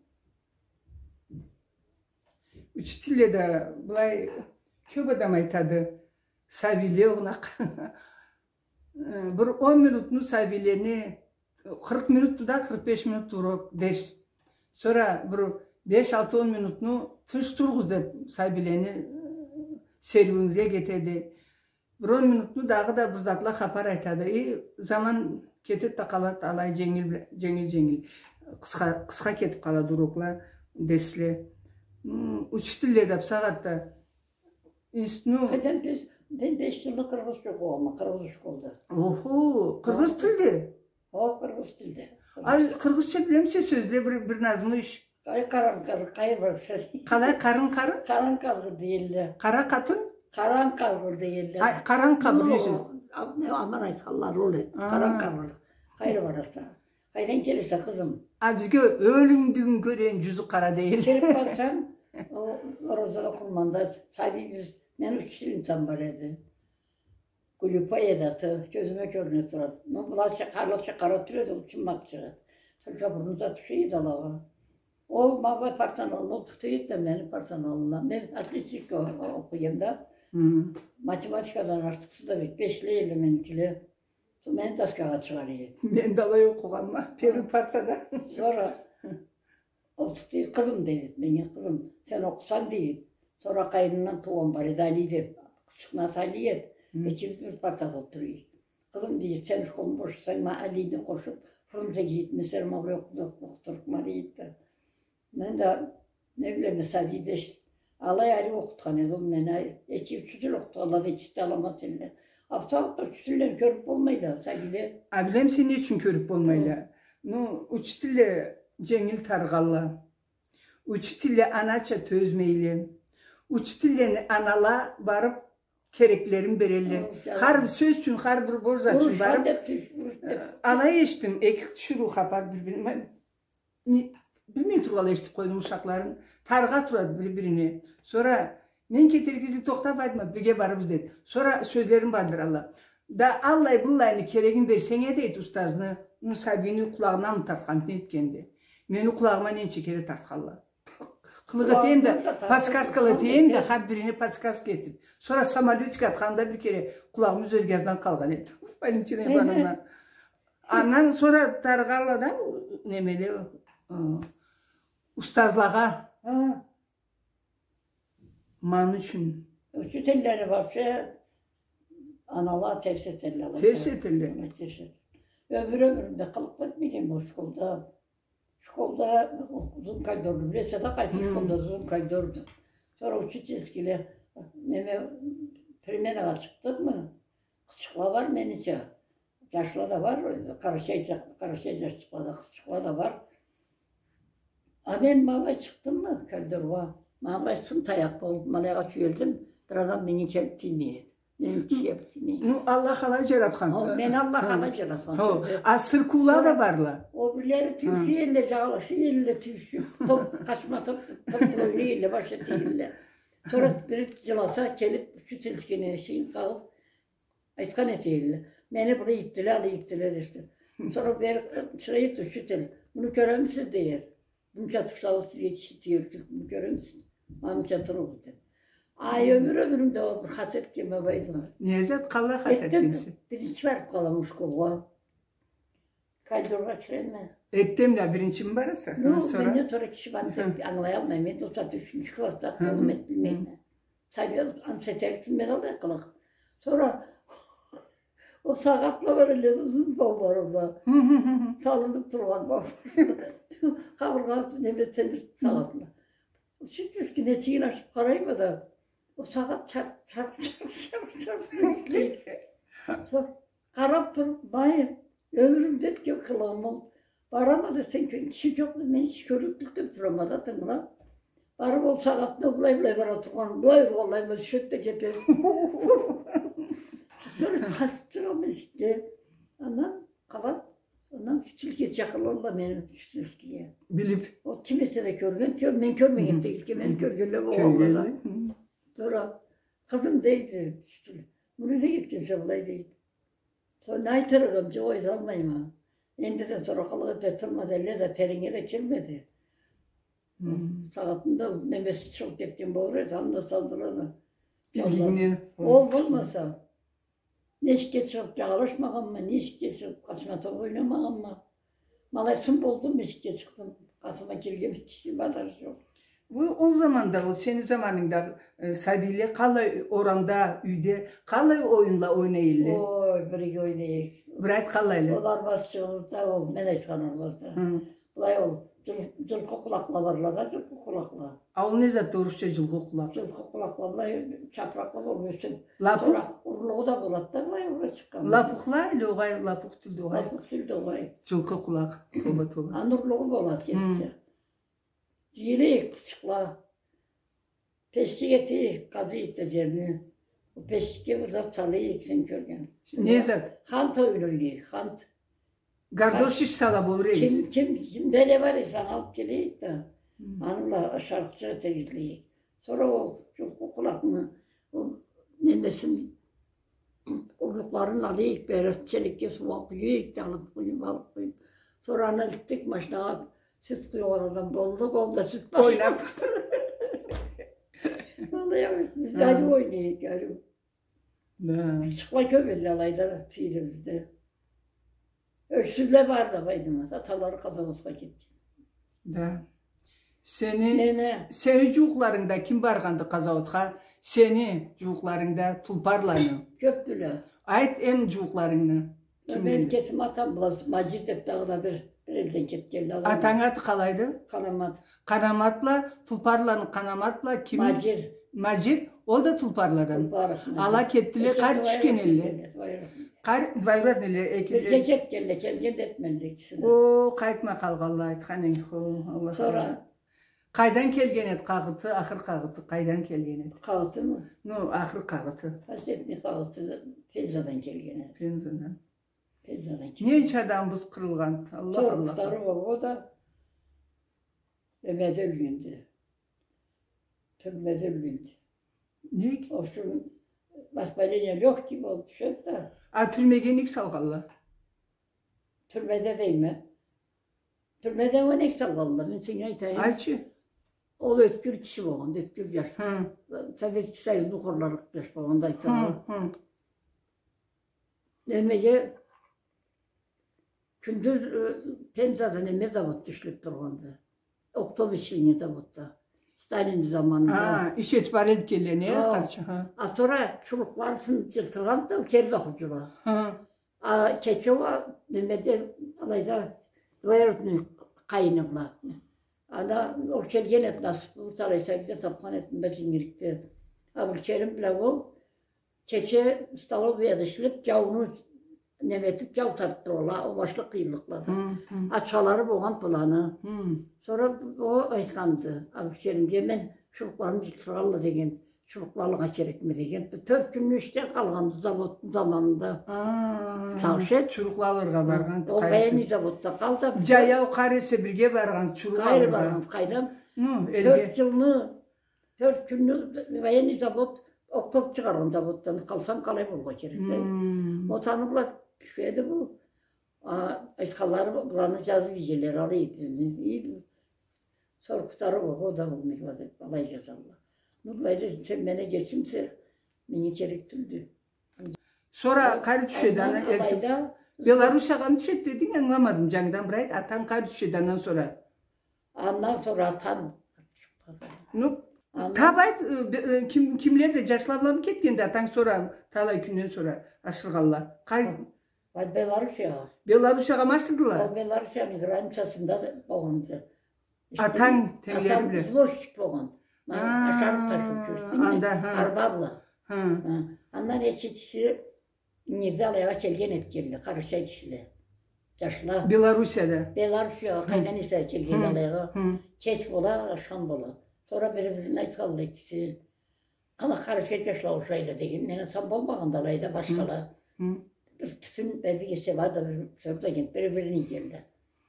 Учительле да былай кёб адам айтады, сабийле огъунакъ. Э, бир он минутну сабийлени, къыркъ минутду да, къыркъ беш минутду урок, дерс. Сора бир беш, алты, он минутну тынч тургъуз деб сабийлени, э, сериуюнюрек этеди. Бир он минутну дагъыда бир затла хапар айтады. И заман кетиб да къалады алай дженгил, дженгил, дженгил. Къысха, къысха кетиб къалады урокла, дерсле. М, учительле да бусагъатда институтну... Къайдан биз, мен беш джылны къыргъызча окъугъанма, къыргъыз школда. Охо, къыргъыз тилде? О, къыргъыз тилде. Ай, къыргъызча билемисе сёзле, бир, бир назму иш? Къай къаран къар-, къай бир сёз. Къалай, къарын къарын? Къаран къаргъы дейдиле. Къара къатын? Къаран къаргъы дейдиле. Ай, къаран къабыр, не сёз? Аман айтханла ол эди. А. Къаран къаргъы. Къайры бараса. Къайдан келесе, къызым? А, бизге ёлюмдюгюн кёрген джюзю къара дейдиле. Келиб барсам, о, оразада, къурманда, сабийбиз, мен учительницам бар эди. Глюпа эди аты, кёзюме кёрюне турады. Но былача, къарача къара тюл эди, ол чыммакъчыкъ эди. Только бурну да тюше эди алагъа. Ол ма былай партаны аллына олтурта эди да, мени партаны аллына. Мен отличник о-, о-, окъуй эдим да. Хы. Математикадан артыкъсыз да бек, бешле эдиле меникиле. Сора мени доскагъа чыгъара эди. Мен да алай окъугъанма, первый партада. Сора Ол тутду, «Къызым, — дейди, — меннге, къызым, сен окъусанг, — дейди. — Сора къайнымдан туугъан бар эди, Али деб, къызчыкъны аты Али эди. Хы. Экибиз бир партада олтура эдик. Къызым, — дейди, — сен школну бошасанг, ма Алини къошуб, Фрунзеге гитмесенг, ма былай окъу-, окъутурукъма», — дейди да. Мен да, не билейим, сабий беш, алай Али окъутхан эди ол мени, эки учитель окъутханла да, экиси да аламат эдиле. А бусагъатда учительлени кёрюб болмайды, сабийле. А билемисе, не ючюн кёрюб болмайла? Хы. Ну, учительле дженгил тарыгъалла. Учительле анача тёзмейле. Учительлени анала барыб кереклерин берелле. Хар бир сёз ючюн, хар бир борч зат ючюн барыб. Алай эшитдим, эки тиширыу хапар бир-бирине. Билмей тургъанлай эшитиб къойдум ушакъларын. Тарыгъа турады бир-бирине. Сора мен кетерге излей, тохта, Фатима, бирге барырбыз, деди. Сора сёзлерин бандыралла. Да аллай-быллайны керегин берсенг эди, дейди, устазны, ну, сабийни къулагъынамы тартхан, не этгенди? Мени къулагъыма ненча кере тартханла. Къылыкъ этейим да, подсказкала этейим да, хар бирине подсказка этиб. Сора самолётик атханда бир кере къулагъым юзерге аздан къалгъан эди. Валентина Ивановна. Андан сора тарыгъалла да, немеле, ы, устазлагъа. Ма не ючюн? Учительлени вообще анала терс этелле. Терс этелле. Ма терс этелле. Ёмюр-ёмюрюмде къылыкъ этмегенме ол школда. Школда узун коридорну билесе да, къайсы школда узун коридорду. Сора учительскийле, неме, переменагъа чыкъдыкъмы? Къызчыкъла бар менича. Джашла да бар, къарачай джа-, къарачай джашчыкъла да, къызчыкъла да бар. А мен ма былай чыкъдыммы коридоргъа, ма былай сын таякъ болуб, ма былайгъа тюелдим, бир адам меннге келиб тиймей эди. Мени тишге бир тиймей эди. Ну, Аллах алай джаратхан. Хо, мени Аллах алай джаратхан. Хо, а сыркъыула да барла. Ол бирлери тюйюшюу эдиле, джагъалашыу эдиле, тюйюшюу. Топ, къачма топ, топ ойнай эдиле, баш эте эдиле. Сора бир жыласа, келип, учительскийни эшигин къагъып, айтхан эте эдиле: «Мени былай итдиле, алай итдиле», — деб. Сора бери чыгъа эди учитель: «Муну кёремисиз?» — дей эди. «Мынча турсагъыз, сизге киши тиерик, муну кёремисиз? Ма мынча туругъуз», — деб. Ай, ёмюр, ёмюрюмде ол бир хата этгенме, Байдымат. Не зат, къалай хата этгенсе? Эртден биринчи барып къалама школгъа. Коридоргъа киреме. Эртденбла биринчими бараса? Ну, сора? Менден сора киши барды деб ангылаялмайма. Мен да ол сагъатда ючюнчю классда болдум, билмейме. Сабий, ансы этерик билмей да алай къылыкъ. Сора ол сагъатла бар элле, узун баулары бла. Салынып тургъан баулары. Къабыргъа, неме, темир сагъатла. Учительскийни эшигин ачып къарайма да, ол сагъат чарт, чарт, чарт, чарт, чарт ишлей. Сора къарап туруп, бай, ёмюрюмде этген къылыгъым ол. Барама десенг, киши жокъду, мен иш кёрлюк тюл деб турама да, тынгыла. Барып, ол сагъатны былай-былай бара тургъан, былай ургъанлайма, тюшет да кетет. Сора къачып чыгъама эшикге. Андан къалат, андан учительскийге чакъыралла мени, учительскийге. Билип. Ол ким эсе да кёрген, кёр-, мен кёрмеген дегил эди, мени кёргенле болгъанла да. Сора: «Къызым, — дейди учитель, — муну нек этгенсе былай?» — дейди. Сора не айтырыгъым, жокъ, айталмайма. Эндиден сора къылыкъ эте турмады, элле да теренге да кирмеди. Сагъатында немеси чыгъып кетген болур эди, анда салдыла да. Илгинген. Ол болмаса, не эшикге чыгъып жагъалашмагъанма, не эшикге чыгъып къачма топ ойнамагъанма. Ма алай сын болдум, эшикге чыкъдым. Къатыма кирген киши бадар жокъ. Ол, ол заманда, ол сени заманынгда, э, сабийле къалай орамда, юйде къалай оюнла ойнай элле? Ой, бирге ойнай эдик. Бир айт къалайла. Ол арбазчыгъыбызда, ол мен айтхан арбазда. Хы. Былай ол, жыл-, жылкъы къулакъла барла да, жылкъы къулакъла. А ол не зат, орусча жылкъы къулакъ? Жылкъы къулакъла былай чапыракъла болуп ёсюп. Лапух? Сора урлугъу да болады да, былай ура чыкъгъан. Лапухла или огъай, лапух тюлдю огъай? Лапух тюлдю огъай. Жылкъы къулакъ. Тоба, тоба. Аны урлугъу болады кесича. Жыйылыйыкъ, къызчыкъла. Пешчик этейик, къазыйыкъ да жерни. Ол пешчикге бир зат салайыкъ, сен кёрген. Не зат? Хант оюну ойнайыкъ, хант. Гардош иш сала болур эдик. Ким, ким, кимде не бар эсе, алып келейик да, аны бла ашарыкъча этегиз дейик. Сора ол жылкъы къулакъны, ол немесин, урлукъларын алайыкъ, бери челекге суугъа къуяйыкъ да, алып къуюп, алып къуюп. Сора аны элтдик машинагъа, сют къуюгъан адам болдукъ, ол да сют башлады. Ойнап. Валлахи, биз ариу ойнайыкъ, ариу. Да. Къызчыкъла кёп элле алайда, тийле бизде. Ёксюзле бар да, Байдымат, аталары къазауатха кетген. Да. Сени, сени жууукъларынгда ким баргъанды къазауатха? Сени жууукъларынгда тулпарланы. Кёпдюле. Айт эм жууукъларынгы. Ким? Мени кесими атам бла Мажир деп дагъыда бир, бир элден кетгенле. Атангы аты къалайды? Къанамат. Къанамат бла, тулпарланы Къанамат бла ким? Мажир. Мажир, ол да тулпарладан. Тулпар. Ала кетдиле, къар тюшген элле. Къар, двоюродныйле, эки. Бирге кетгенле, келген да этмедиле экиси да. О, къайтмай къалгъанла, айтхан эдинг, хо, Аллах. Сора. Къайдан келген эди къагъыты, ахыр къагъыты, къайдан келген эди? Къагъытымы? Ну, ахыр къагъыты. Последний къагъыты Пензадан келген эди. Пензадан. Пензадан келген. Ненча адамыбыз къырылгъан, Аллах, Аллах. Сора къутарып ол да немеде ёлгенди. Тюрмеде ёлгенди. Нек? Ошо воспаление лёгких болуп тюшеди да. А тюрмеге нек салгъанла? Тюрмеде дейме. Тюрмеде уа нек салгъанла, мен сеннге айтайым. Айтчы. Ол ёткюр киши болгъанды, ёткюр жаш. Хы. Советский Союзну хорларыкъ жаш болгъанды, айталла. Хы, хы. Немеге, кюндюз, э, Пензада неме заводда ишлеп тургъанды. Оптовый шинный заводда. Сталин заманында. Хы, иш этип бара эди келле, не, къарчы, хы. А сора чурукълары сынып, жылтырагъанды да, кери да къургъанла. Хы. А кече уа немеде, алайда, двоюродный къайыны бла. Анда ол келген эди, насыпны бир талай сабий да тапхан эди, мында Жингирикде. Абдулкерим бла ол кече столовыйда ишлеп, жауну неме этип, жау тартып тургъанла, ол башлыкъ къыйынлыкълада. Хы, хы. Ачхалары болгъан быланы. Хы. Сора ол айтханды Абдулкеримге: «Мен чурукъларым жылтырагъанла», — деген. «Чурукъла алыргъа керекме?» — деген. Тёрт кюнню ишден къалгъанды заводну заманында. А, чурукъла алыргъа баргъан. Ол военный заводда къалды. Жаяу, къар эсе, бирге баргъан чурукъ алыргъа. Къайры баргъан, къайдам? Ну, элге. Тёрт жылны Тёрт кюнню военный завод, окъ-топ чыгъаргъан заводдан къалсанг, къалай болургъа керек да. Хм. Отаны бла тюшеди бу. А, айтханлары, быланы жазы гиджеле алай эди. Сора къутарыб, огъа да болмайла деб, алай жазалла. Ну, былайда сен мени кечимсе, меннге керек тюлдю. Сора къайры тюшеди, андан ана, элтип алайда Белоруссиягъа тюшеди дединг, ангыламадым, жангыдан бир айт, атанг къайры тюшеди андан сора? Андан сора атам. Ну, андан таб айт, э, бе-, э, ким, кимле бла, жашла бламы кетгенди атанг сора, талай кюнден сора ашыргъанла? Къай- Ой, Белоруссиягъа. Белоруссиягъамы ашырдыла? Ол Белоруссияны границасында болгъанды. Атанг тенглери бла? Атам извозчик болгъан. Ма, ашарыкъ ташыб жюрюрдю, анда, ха. Арба бла. Ха. Ха. Андан эки киши ингирде алайгъа келген этгенле, къарачай кишиле. Жашла. Белоруссияда? Белоруссиягъа, къайдан эсе келген алайгъа. Хы. Кеч бола, ашхам бола. Сора бири-бирине айтханла экиси. Ала, къарачай жашла ушайла деген. Мени атам болмагъанды алайда, башхала. Хы. Бир тютюн берди эсе барды, бир сёз деген, бири-бирин ийгенле.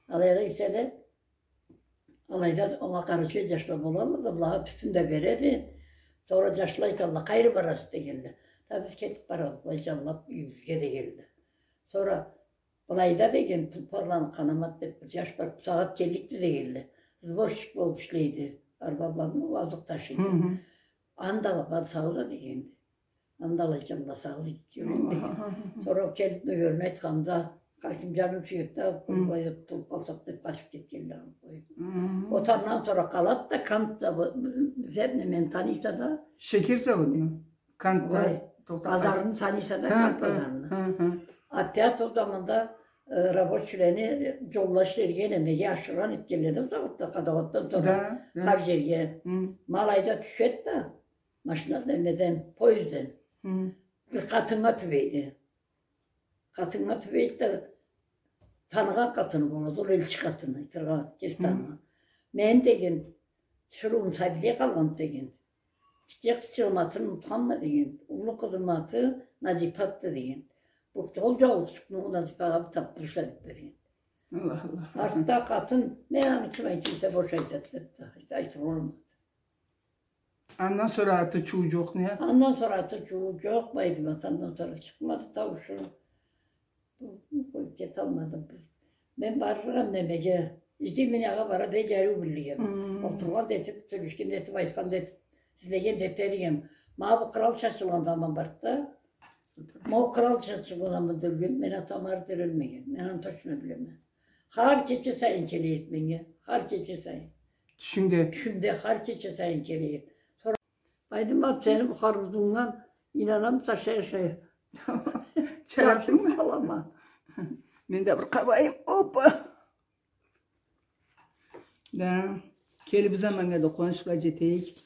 Алайгъа ийселе, алайда огъа къарачай жашла болалла да, былагъа тютюн да береди. Сора жашла айталла, къайры барасыз дегенле. Да биз кетип барабыз, былай жанлап юйюбюзге дегенле. Сора былайда деген, Тулпарланы Къанамат деп бир жаш бар, бусагъат келликди дегенле. Извозчик болуп ишлейди. Арба бла азыкъ ташыйды. Хы-хы. Анда ала барсагъыз а дегенди. Анда ала жанласагъыз, итти юрюйюн деген. Сора ол келип нёгерине айтханда, Хакимжан сюеди да, къолгъа тутулуп къалсакъ деп къачып кетгенди, алып къоюп. Отандан сора къалады да, Кантда бу, бу, бу, мени таныйса да. Шекер заводну? Кантда. Ой, тохтап базарны таныйса да, Кант базарны. Опять ол заманда, э, рабочийлени, э, жолдаш жерге немеге ашыргъан этгенле да, заводда, къадауатдан сора. Да, да. Хар жерге. Хы. Ма алайда тюшеди да, машина, немеден, поездден. Хы. Бир къатыннга тюбейди. Къатыннга тюбейди да, таныгъан къатыны болады, ол элчи къатыны, айтыргъа, кеси таныгъан. Мен, деген, тиширыуум сабийлей къалгъанды, деген. Гитче къызчыгъымы атын унутханма, деген. Уллу къызымы аты Назифатды, деген. Бу ол жауузчукъну Назифагъа бир тапдырса деп берген. Аллах, Аллах. Артда къатын, мен аны ким айтса, бош айтады, депди. Айт-, айтыргъа болмады. Андан сора аты-чыуу жокъ, не? Андан сора аты-чыуу жокъ, Байдымат, андан сора чыкъмады тауушу. Бу, бу, къоюп кеталмадым биз. Мен барыргъам немеге. Излей, мен ала бара, бек ариу биллигем. Хы. Олтургъан да этип, сёлешген да этип, айтхан да этип, излеген да этер эдим. Ма бу кърал чачылгъан заман барды да. Ма ол кърал чачылгъан заманда ёлген, мен атам ары дери ёлмеген. Мен аны точно билеме. Хар кече сайын келе эди меннге. Хар кече сайын. Тюшюнгде? Тюшюмде хар кече сайын келе эди. Сора, Байдымат, сени бу харбузунгдан ийнанам, ашай-ашай. Чараттынгмы? Мен да бир къабайым. Опа! Да, келир заманнга да къууанч бла жетейик.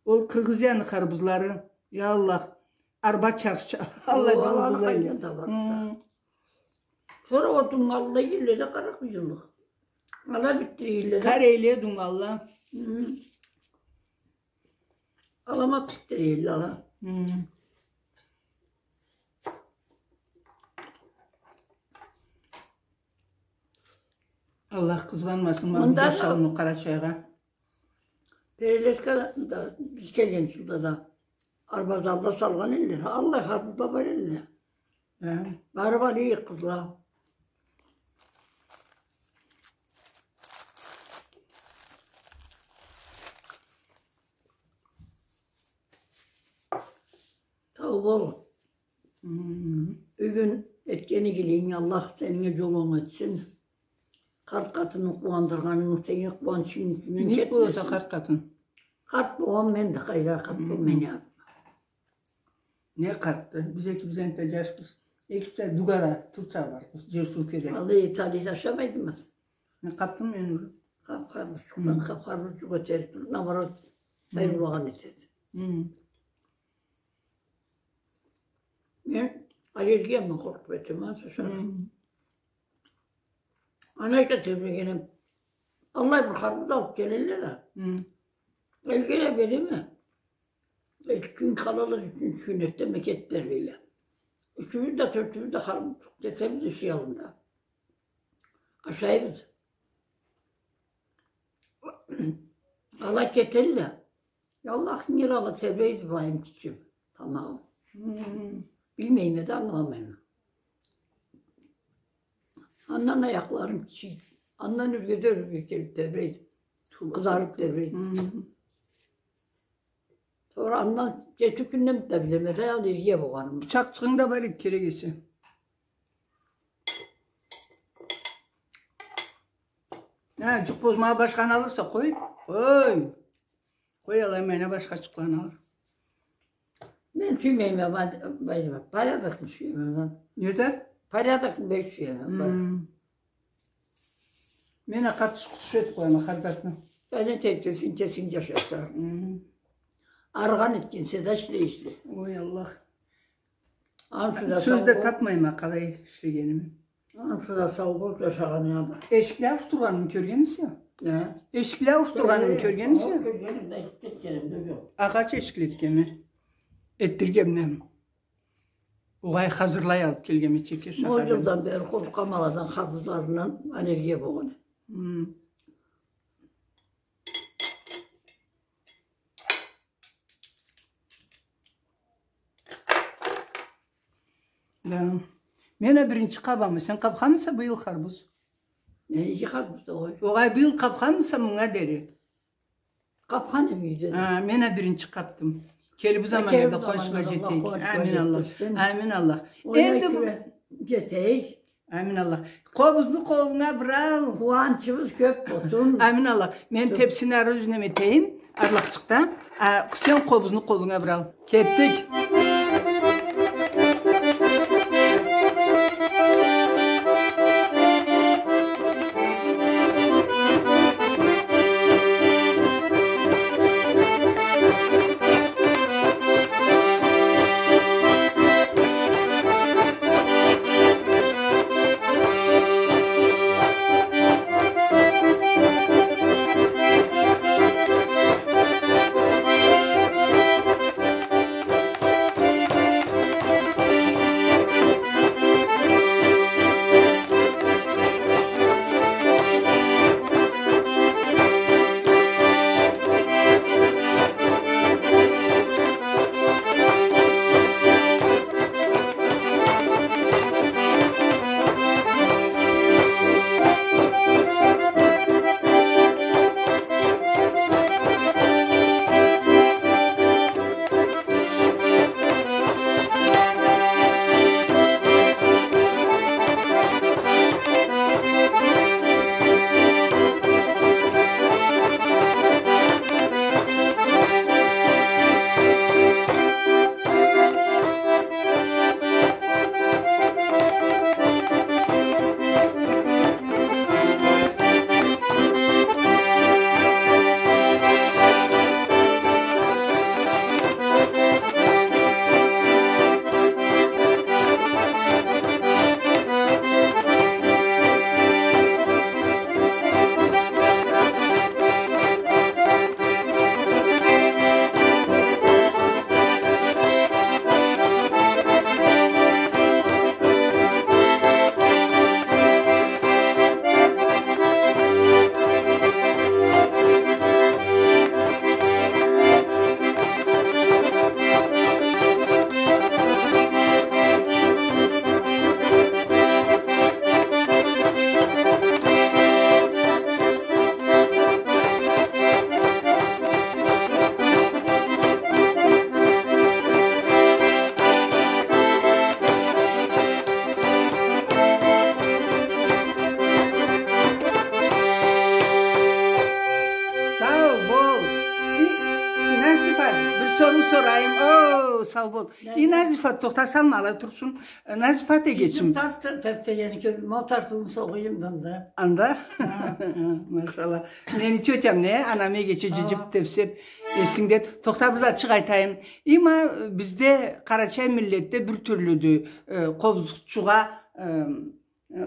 Ол Кыргызияны харбузлары, я Аллах, арба чарх-, Аллах, ол аланы къайдан табарыкъса? Хы. Сора ол дунгалла ийгенле да, къара къуюлукъ. Ала битдиргенле да. Корейле дунгалла. Хы. Аламат битдиргенле ала. Хы. Аллах къызгъанмасын ма бу жашауну Къарачайгъа. Перелеска да биз келген жылда да арбазалла салгъан элле. Аллай харбузла бар элле. Хы. Барып алайыкъ, къызла. Сау бол. Хы. Бюгюн этген игилигинг Аллах сеннге жол онг этсин. Къарт къатынны къууандыргъанынг сеннге къууанчынгы кюнюнг кетмесин. Не боласа къарт къатын? Къарт болгъан мен да, къайда къарт бол мени атыма. Не къартды? Биз экибиз энтда жашбыз. Экибиз да дугара, Турцияда барбыз. Жер-суу керек. Алай Италияда жашамайдымы? Не къапдым мен уже? Къап-къарбызчыкъдан къап-къарбызчыкъ ётерик тур. Наоборот, сайрылагъан этеди. Мен аллергиямдан къоркъуп кетеме, а, сусарыкъ. Аны айта тебрегеним, аллай бир харбуз алып келелле да. Элге да береме. Эки кюн къалалла, ючюнчю кюн эртденме кетип берлейле. Ючюбюз да, тёртюбюз да харбуз кесебиз эшик аллында. Ашайбыз. Ала кетелле. Аллах, нир ала тебрейди былайым, кичим, тамагъым. Хм. Билмейме да, ангыламайма. Андан аякъларым чийиди. Андан ёрге да ёрге келип тебрейди. Къызарып тебрейди. Хм. Сора андан джети кюнден да билеме да, аллергия болгъанымы. Бычакъчыгъынг да бар эди, керек эсе. Хы, джукъ бозмагъа башханы алырса, къой. Къой. Къой, алай майна башхачыкъланы алыр. Мен сюймейме, ма-, ма-, порядокну сюеме мен. Не зат? Порядокну бек сюеме мен. Хм. Мен а къатыш-къутуш этип къояма хар затны. Беден текчесин, кесинг джашаса. Хм. Арыгъан этгенсе да ишле, ишле. Ой, Аллах. Ансы да сау бол. Сёз да тапмайма къалай ишлегеними. Ансы да сау бол, джашагъанынга да. Эшикле ауушдургъанымы кёргенмисе? Не? Эшикле ауушдургъанымы кёргенмисе? Э, кёргеним да, этдиргеним да джокъ. Агъач эшикле этгенме. Этдиргенме. Огъай, хазырлай алып келгенме чеке шахардан. Ол джылдан бери къоркъама аладан, хазызларындан, аллергия болгъан. Хм. Да. Мен а биринчи къабама. Сен къабханмыса быйыл харбуз? Мен иги харбуз да къой. Огъай, быйыл къабханмыса мынга дери? Къабхан эдим юйде да. А, мен а биринчи къабдым. Келир бу заманнга да къоншула джетейик. Амин Аллах. Амин Аллах. Энди бу джетейик. Амин Аллах. Къобузну къолунга бир ал. Къууанчыбыз кёп болсун. Амин Аллах. Мен тепсини ары юзюне этейим, арлакъчыкъда. А, сен къобузну къолунга бир ал. Кетдик. Сау бол. И, Назифа, бир соруу сорайым. О, сау бол. И, Назифа, тохта салма, алай турсун. Назифат эгечим. Джиджим тарт-, тепсегенин кёрдюм. Ма тартыуну согъуюм да анда. Анда? Ха. Машалла. Мени тётям не, анам эгечи джиджим тепсеп, эсингде. Тохта, бир затчыкъ айтайым. Има бизде, къарачай миллетде бир тюрлюдю, э, къобузчугъа, э,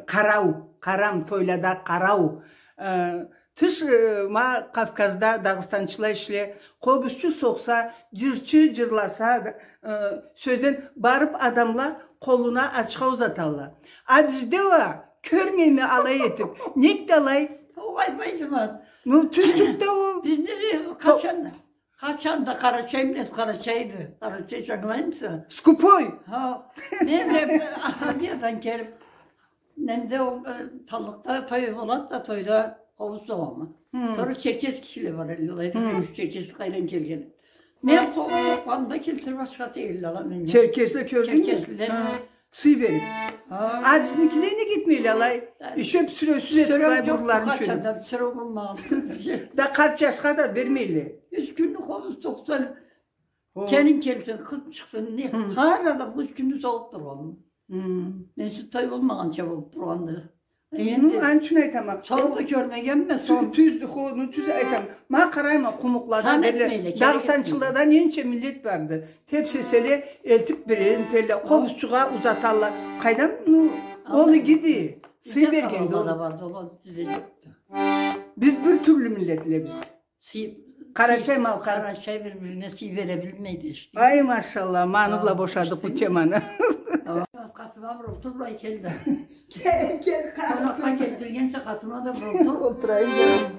къарау, къарам, тойлада къарау. Э, тыш, э, ма Кавказда дагъыстанчыла ишле, къобузчу сокъса, джырчы джырласа, э, сёзден барып адамла къолуна ачха узаталла. А бизде уа кёрмейме алай этип. Нек да алай? Ол айтмайды ма. Ну, тюз джукъ да ол. Бизде да къачан да. Къачан да Къарачай миллет Къарачайды. Къарачайча ангылаймыса? Скупой! Хо. Мен да Азиядан келип, менде ол, э, таллыкъда той болады да, тойда къобуз согъама. Хы. Сора черкес кишиле бар эди, алайда, хы, черкесле къайдан келген. Мен къобуз сокъгъанымда келтирип ашата эдиле ала меннге. Черкесле кёрдюнгмю? Черкесле. Хы. Сый берип. Хо. А бизникиле нек этмейле алай? Ещё писиреусюз этип, алай бурунларын чёлюп. Писиреу болмагъан. Да къарт джашха да бермейле. Юч кюнню къобуз сокъсанг, хо, келин келсин, къыз чыкъсын, не? Хы. Хар адам юч кюнню согъуп тургъанды. Хы. Мен сиз той болмагъанча болуп тургъанды. Энди аны ючюн айтама. Сора кёрмегенме, сора. Тюз, тюз, хо, ну, тюз айтама. Ма къарайма, къумукълада, Дагъыстанчылада ненча миллет барды. Тепсеселе, элтип берейим, этелле, къобузчугъа узаталла. Къайдам, ну, ол игиди. Сый бергенди ол. Биз бир тюрлю миллетлебиз. Сый, Къарачай-малкъар. Къарачай бир-бирине сый бере билмейди эште. Ай, машалла, ма аны бла бошадыкъ бу теманы. Къатыма бир олтур, былай кел да. Кел, кел, къатыма. Къонакъгъа келтиргенсе, къатыма да бир олтур. Олтурайым, джаным.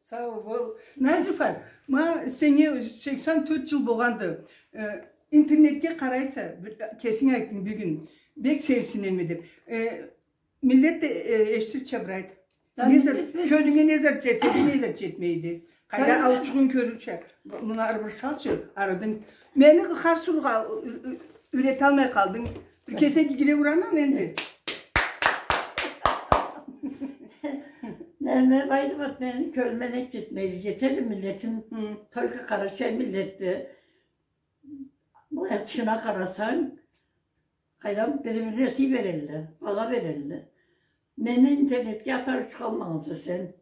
Сау бол. Назифат, ма сеннге сексен тёрт джыл болгъанды. Э, интернетге къарайса, бир, кесинг айтдынг бюгюн. Бек сейирсинеме деп. Э, миллет да, э, эшитирча бир айт. Не зат, кёлюнге не зат джетеди, не зат джетмейди. Къайда, ауузчугъунг кёрюрча. Муну ары бир салчы, арадан. Мени хар сургъа ю-, ю-, юреталмай къалдынг. Бир кесек игиле урама энди. Неме, Байдымат, мени кёлюме нек джетмейди, джетеди миллетим. Хы. Только къарачай миллетди. Былай тышына къарасанг, къайдам, бири-бирине сый берелле, багъа берелле. Мени интернетге атарча къалмагъанса сен.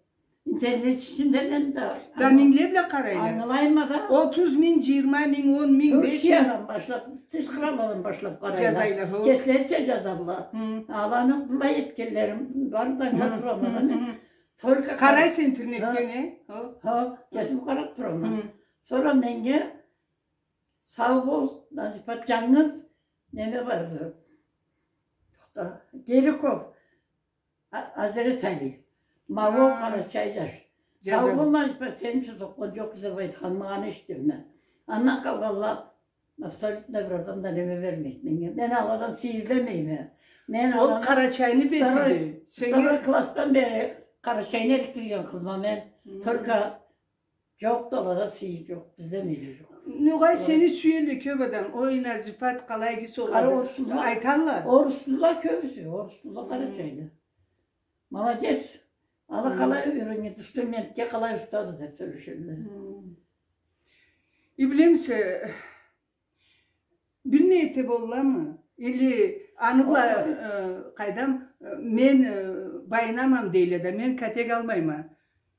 Интернет ичинде мен да... Да мингле бла къарайла. Ангылайма да. Отуз минг, джыйырма минг, он минг, беш минг. Турциядан башлап, тыш къралладан башлап къарайла. Джазайла, хо. Кеслерича джазалла. Хы. Аланы былай этгенлерин барын да ангылап турама да мен. Хы, хы, хы. Только къарайса интернетге, не? Хо. Хо, кесим къарап турама. Хы. Сора меннге Сау бол, Назифат, джангыз неме барды. Тохта, Гериков, А-, Азрет Али. Ма ол къарачай джаш. Сау бол, Назифат, сени ючюн сокъгъан джокъбуз деп айтханын аны эшитдим мен. Андан къалгъанла абсолютно бир адам да неме бермейди меннге. Мен аладан сый излемейме. Мен аладан... Ол къарачайны бетиди. Второй классдан бери къарачайны эрикдирген къызма мен. Хы. Только Джокъду, алада сый джокъ, бизде мейле джокъ. Ногъай, сени сюелле кёп адам. Ой, Назифат, къалай иги согъады. Айталла. Орусла кёбюсю, орусла къарачайла. Молодец. Ала къалай юйренген, инструментге къалай устады деп сёлешелле. Хы. И билемисе, Билмей эте болламы? Или аны бла, э, къайдам, э, мен, э, байынаман дейле да, мен капек алмайма.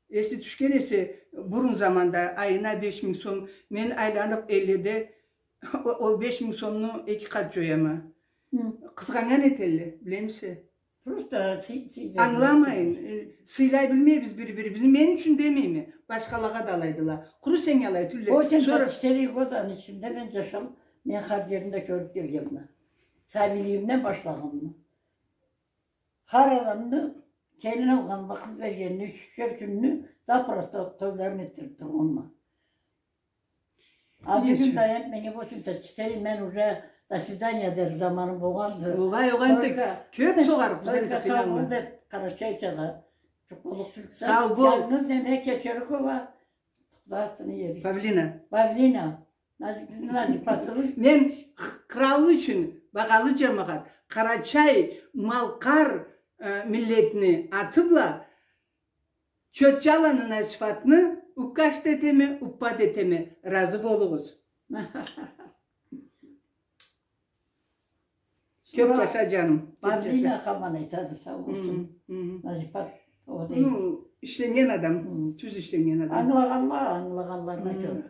Эсе тюшген эсе, бурун заманда айына беш минг сом, мен айланып элледе, о-, ол беш минг сомну эки къат джояма. Хы. Къызгъаннган этелле, билемисе. Просто сый, сый бермейди. Ангыламайын. Э, сыйлай билмейбиз бири-бирибизни. Мен ючюн демейме. Башхалагъа да алайдыла. Къуру сеннге алай тюлле. Сора... Восемьдесят четыре годаны ичинде мен джашап, мен хар джерни да кёрюп келгенме. Сабийлигимден башлагъанма. Хар адамны келин алгъанны, къыз бергенни, ючюшер кюнню запросто тойларын этдирип тургъанма. А бюгюн да энди меннге восемьдесят четыре, мен уже до свидания дер заманым болгъанды. Огъай, огъай, энди кёп согъарыкъбыз, энди сау бол деп, къарачайча да, джукъ боллукъ тюлдю. Сау бол. Джангыз неме, Кечерикова, да, атын эди. Павлина. Павлина. Назик, Назик Батырны. Мен къ-, кърал ючюн Багъалы джамагъат, къарачай-малкъар, э, миллетни аты бла Чотчаланы Назифатны уккаш да этеме, уппа да этеме. Разы болугъуз. Кёп джаша, джаным, кёп джаша. Мавлина хаман айтады, сау болсун. Хы, хы. Назифат, о дей. Ну, ишленнген адам, тюз ишленнген адам. Ангылагъанла, ангылагъанларына кёре.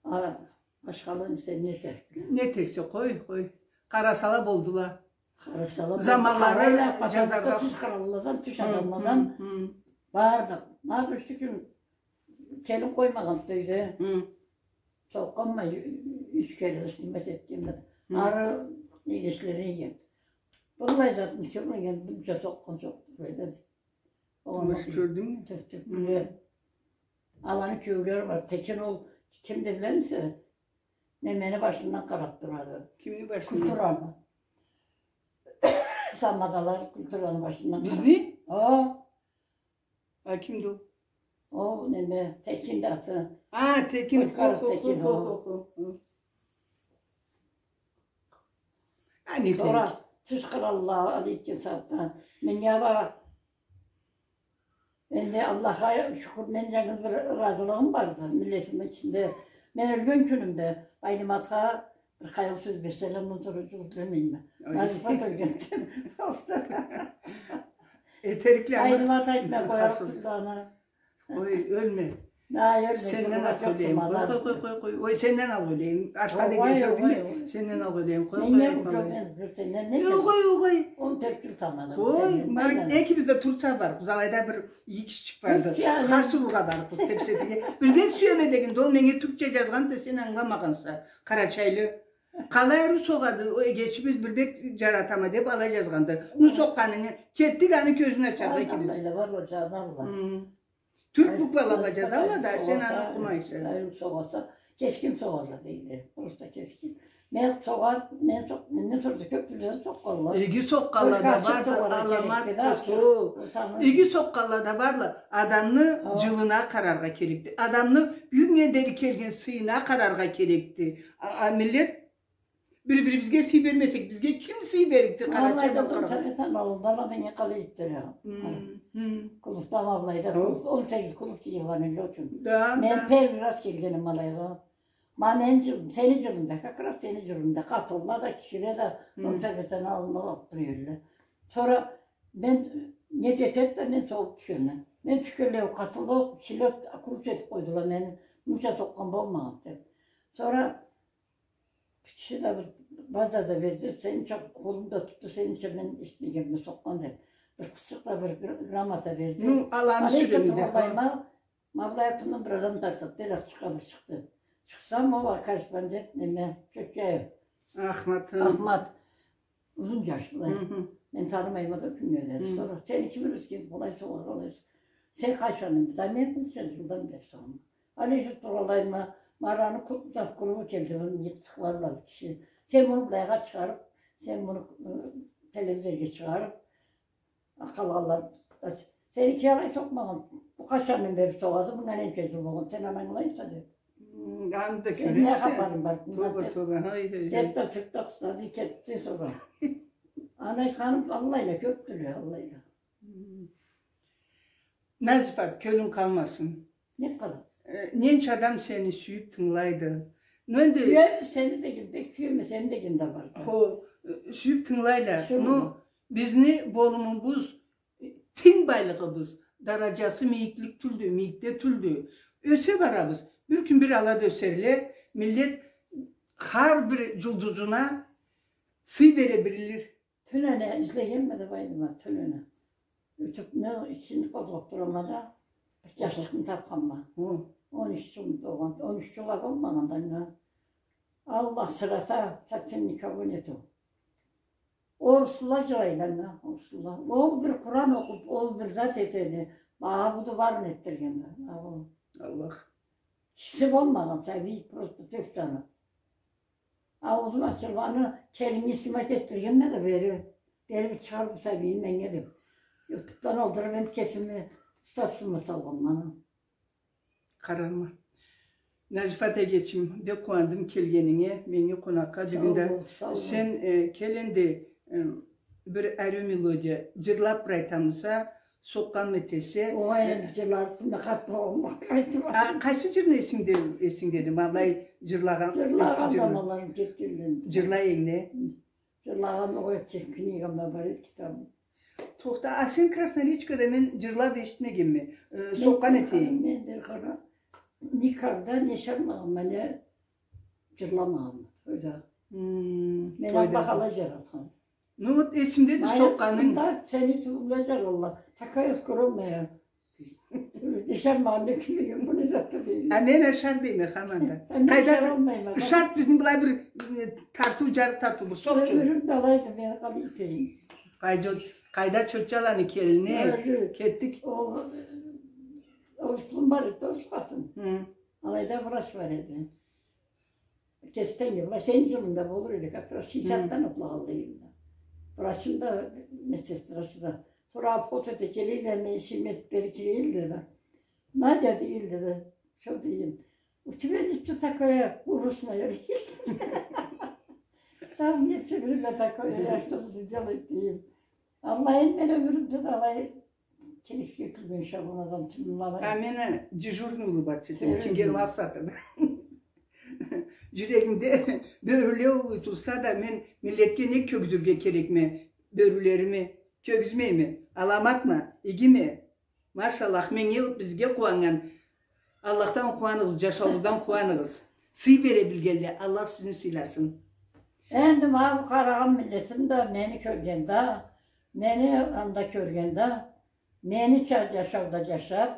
А, башхала сен не этерик? Не этериксе, къой, къой. Къарасала болдула. Къарасала болду. Заманлары къарайла, къатарда джазаргъа. Тюз къыралладан, тюз адамладан бардыкъ. Ма бюгюн келин къоймагъан тойда. Сокъгъанма, юч кере да снимать этгенме. Ары эгечлери ийген. Быллай затны кёрмеген, бунча сокъгъан сокъду, деди. Огъуна кёрдюнгмю? Тюртюкле. Аланы кюеулери бар. Текин ол, кимди билемисе? Немени башындан къарап турады. Кимни башындан? Культураны. Тамадалар культураны башындан къарап. Бизни? О. А кимди ол? Ол неме, Текинди аты. А, Текин, Къочкаров Текин, хо, хо, хо. А, не керек? Сора тюз къыралла, алай этген сагъатда. Мен ала Энди Аллахха шукур, мен джангыз бир разылыгъым барды миллетими ичинде. Мен ёлген кюнюмде Айныматха бир къайгъылы сёз берселе, мындан сора джукъ излемейме. Ой. Назифат ёлгенде. Этерикле аны. Айнымат айтмай къоярыкъ тюлдю аны. Къой, ёлме. Да, ёлме. Сенден а сёлейим. Къой, къой, къой, къой. Ой, сенден а сёлейим. Артха деген кёрдюнгмю? Сенден а сёлейим. Къой, къой, айтмагъын. Огъай, огъай. Огъай, огъай. Он тёрт джыл тамада. Къой, экибиз да Турция барыкъбыз. Алайда бир иги кишичик барды. Турция. Харс урургъа барыкъбыз тепсетиге. Бир бек сюеме дегенди, ол меннге тюркча джазгъанды, сен ангыламагъанса. Къарачайлы. Къалай рус огъады, о эгечибиз, бир бек джаратама деб, алай джазгъанды. Ну сокъгъанынгы, кетдик аны кёзюн ачаргъа экибиз. Алайла бар, ол джазарла. Тюрк буквала бла джазалла да, сен аны окъумайса. Ай, согъаса, кескин согъаса дейле. Просто кескин. Мен согъа-, мен сокъ-, менден сора да кёп тюрлю сокъгъанла. Иги сокъгъанла да барды, аламат да сокъ. Иги сокъгъанла да бардыла. Адамны джылына къараргъа керекди. Адамны бюгюннге дери келген сыйына къараргъа керекди. А, а миллет Бир-бирибизге сый бермесек, бизге ким сый берикди? Къарачай алайда да Совет аналында ала меннге къалай этдиле. Клубда ма былайда, клуб, он сегиз клуб джыйылгъан элле ючюн. Да, да. Мен первый раз келгеним алайгъа. Ма мени джылым, сени джылынгда, как раз сени джылынгда, къатынла да, кишиле да, он сегиз сени аллына алып тура элле. Сора мен не джетеди да, мен согъуп тюшеме. Мен тюшгенлей, къатынла, кишиле округ этип къойдула мени, мунча сокъгъан болмагъан деб. Сора Бир киши да бир база да берди, сенича къолум да тутду, сенича мен эшитмегенме сокъгъан деб. Бир къызчыкъ да бир гр-, грамота берди. Ну, аланы сюремиди. Ма былай артымдан бир адам тартады, бир къызчыкъгъа бир чыкъды. Чыкъсам, ол корреспондент неме, Чотчаев. Ахмат, хы. Ахмат. Узун джаш былай. Мен танымайма да кюннге дери. Сора, сени ким юретген, былай согъаргъа алай? Сен къачандан бери? Да мен бир нече джылдан бери согъама. Алай джюрюп тургъанлайыма, ма араны клуб, зав клубу келди, муну джыйыкъчыкъла бла бир киши. Сен муну былайгъа чыгъарып, сен муну, э, телевизоргъа чыгъарып, къалгъанла, сеники алай сокъмагъан. Бу къачандан бери согъады, мынга ненча джыл болгъан, сен аны ангылаймыса, деди. М, аны да кёремисе? Сени не хапарынг бар бундан, деди. Тоба, тоба, хай, хай, хай. Деди да, тюртюп да къыстады, кетди сора. Аны айтханым, аллайла кёпдюле, аллайла. Назифат, кёлюнг къалмасын. Не къалады? Э, ненча адам сени сюйюп тынгылайды. Ну, энди сюеме сени деген, бек сюеме сени деген да барды. Хо, э, сюйюп тынгылайла. Ну, бизни болумубуз, э, тинг байлыгъыбыз, даражасы мийиклик тюлдю, мийикде тюлдю. Ёсе барабыз. Бир кюн бир ала да ёсерле, миллет хар бир джулдузуна сый бере билир. Тюнене излегенме да, Байдымат, тюнене. Ютубну ичинде къозгъап турама да, бир джашчыкъны тапханма. Хы. Он юч джыл болгъан, он юч джыл а болмагъанды анга. Аллах, сирата, совсем никого нету. Орусла джырлайла анга, орусла. Ол бир Къуран окъуп, ол бир зат этеди. Ма бу да барын этдиргенди. Ма бу. Аллах. Кишиси болмагъан, сабий, просто тёрт саны. Ауузум ачылгъаны, келиннге снимать этдиргенме да бери, бери бир чыгъар бу сабийни меннге деб. Ютубдан алдырып, мен кесими статусума салгъанма аны. Къарама. Нажифат эгечим, бек къууандым келгенинге, меннге къонакъгъа бюгюн да. Сау бол, сау бол. Сен, э, кел энди, э, бир ариу мелодия джырлаб бир айтамыса, сокъгъан этесе. Огъай, э, энди джырларымы къатмагъанма, айтма. А, къайсы джырны эсингде, эсингдеди? Ма былай джырлагъан, эски джырны. Джырлагъан заманларым кетгенле. Джырла энди. Джырлагъан огъай, книгамда бар эди, китабым. Тохта, а сен Красноречкада мен джырлаб эшитмегенме. Э, сокъгъан этейим. Мен бир къара, никогда не шармагъанма, не джырламагъанма тойда. Хм, мен тойда. Аллах алай джаратхан. Ну вот, эсимдеди сокъгъанынг. Мында сени тюбюнде джырлайла. Такая скромная. Ишармагъанны кимге, бу не затды дейди. А мен ашар дейме хаманда. А мен къайда ашар болмайма. Ышарт бизни былай бир, э, тартыу, джарыкъ тартыу бир сокъчу. Ёмюрюм да алайды, мен къалай этейим. Къайда, къайда Чотчаланы келини, кетдик. Ол, э, орусум бар эди, орус къатын. Хы. Алайда врач бар эди. Кесингден, былай сени джылынгда болур эди, как раз шестидесятдан атлагъанлай эди. Врачым да, медсестрасы да. Сора обход эте келелле, мен эшигими этиб бери кирелле да. Надя, дейелле да, шо дейим. У тебя лицо такое грустное, дейелле. Там мне всё время такое, я что буду делать, дейим. Аллах, энди мен ёмюрюмде да алай Келешге кирген шабунадан тюнню алай. А мени дежурный улуб бар эди, Кингер Мавсаты да. Джюрегимде бёрюле уллу турса да, мен миллетге не кёргюзюрге керекме? Бёрюлерими кёргюзмейме. Аламатма, игиме. Машаллах, меннге, бизге къууаннган. Аллахдан къууаныгъыз, джашауугъуздан къууаныгъыз. Сый бере билгенле, Аллах сизни сыйласын. Энди ма бу къарагъан миллетим да мени кёргенде, мени анда кёргенде, менича джашауда джашаб,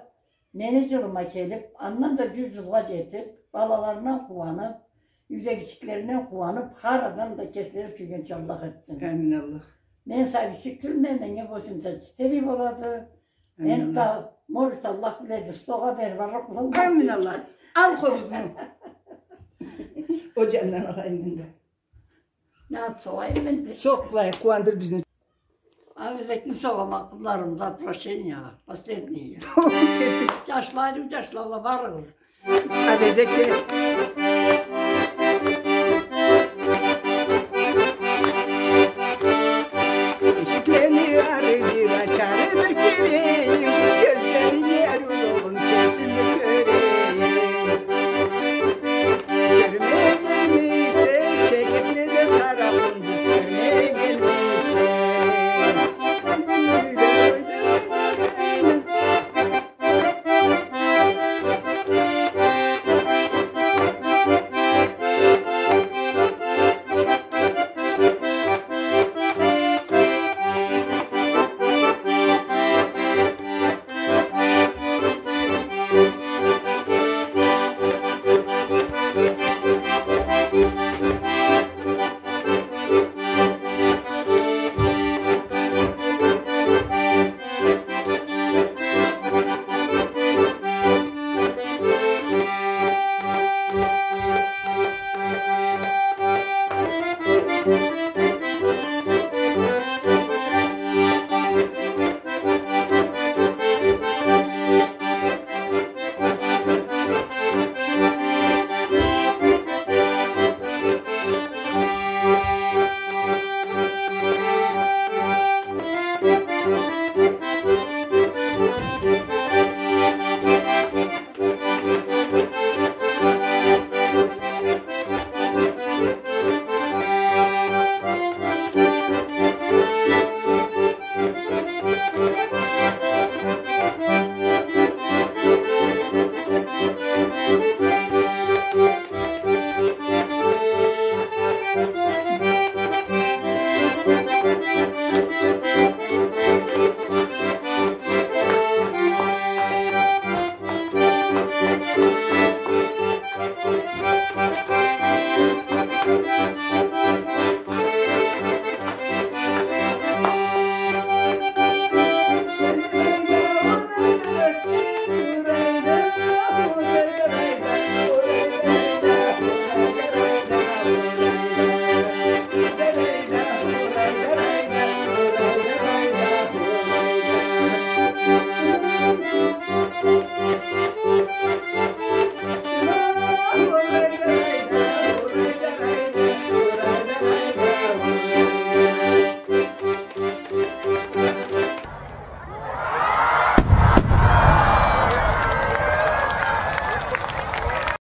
мени джылыма келиб, андан да джюз джылгъа джетиб, балаларындан къууаныб, юйдегичиклеринден къууаныб, хар адам да кеслери сюйгенча Аллах этсин. Амин, Аллах. Мен сабийчик тюлме, меннге восемьдесят четыре болады. Амин, Аллах. Энтда, может, Аллах биледи, стогъа дери барлыкъ болмаз. Амин, Аллах. Ал къобузну. Ол джандан алайым энди. Не согъайым энди? Сокъ былай, къууандыр бизни. Абезекни согъама, къызларым, за прощение, последнее. Джашла, джашла барыгъыз. Абезекни.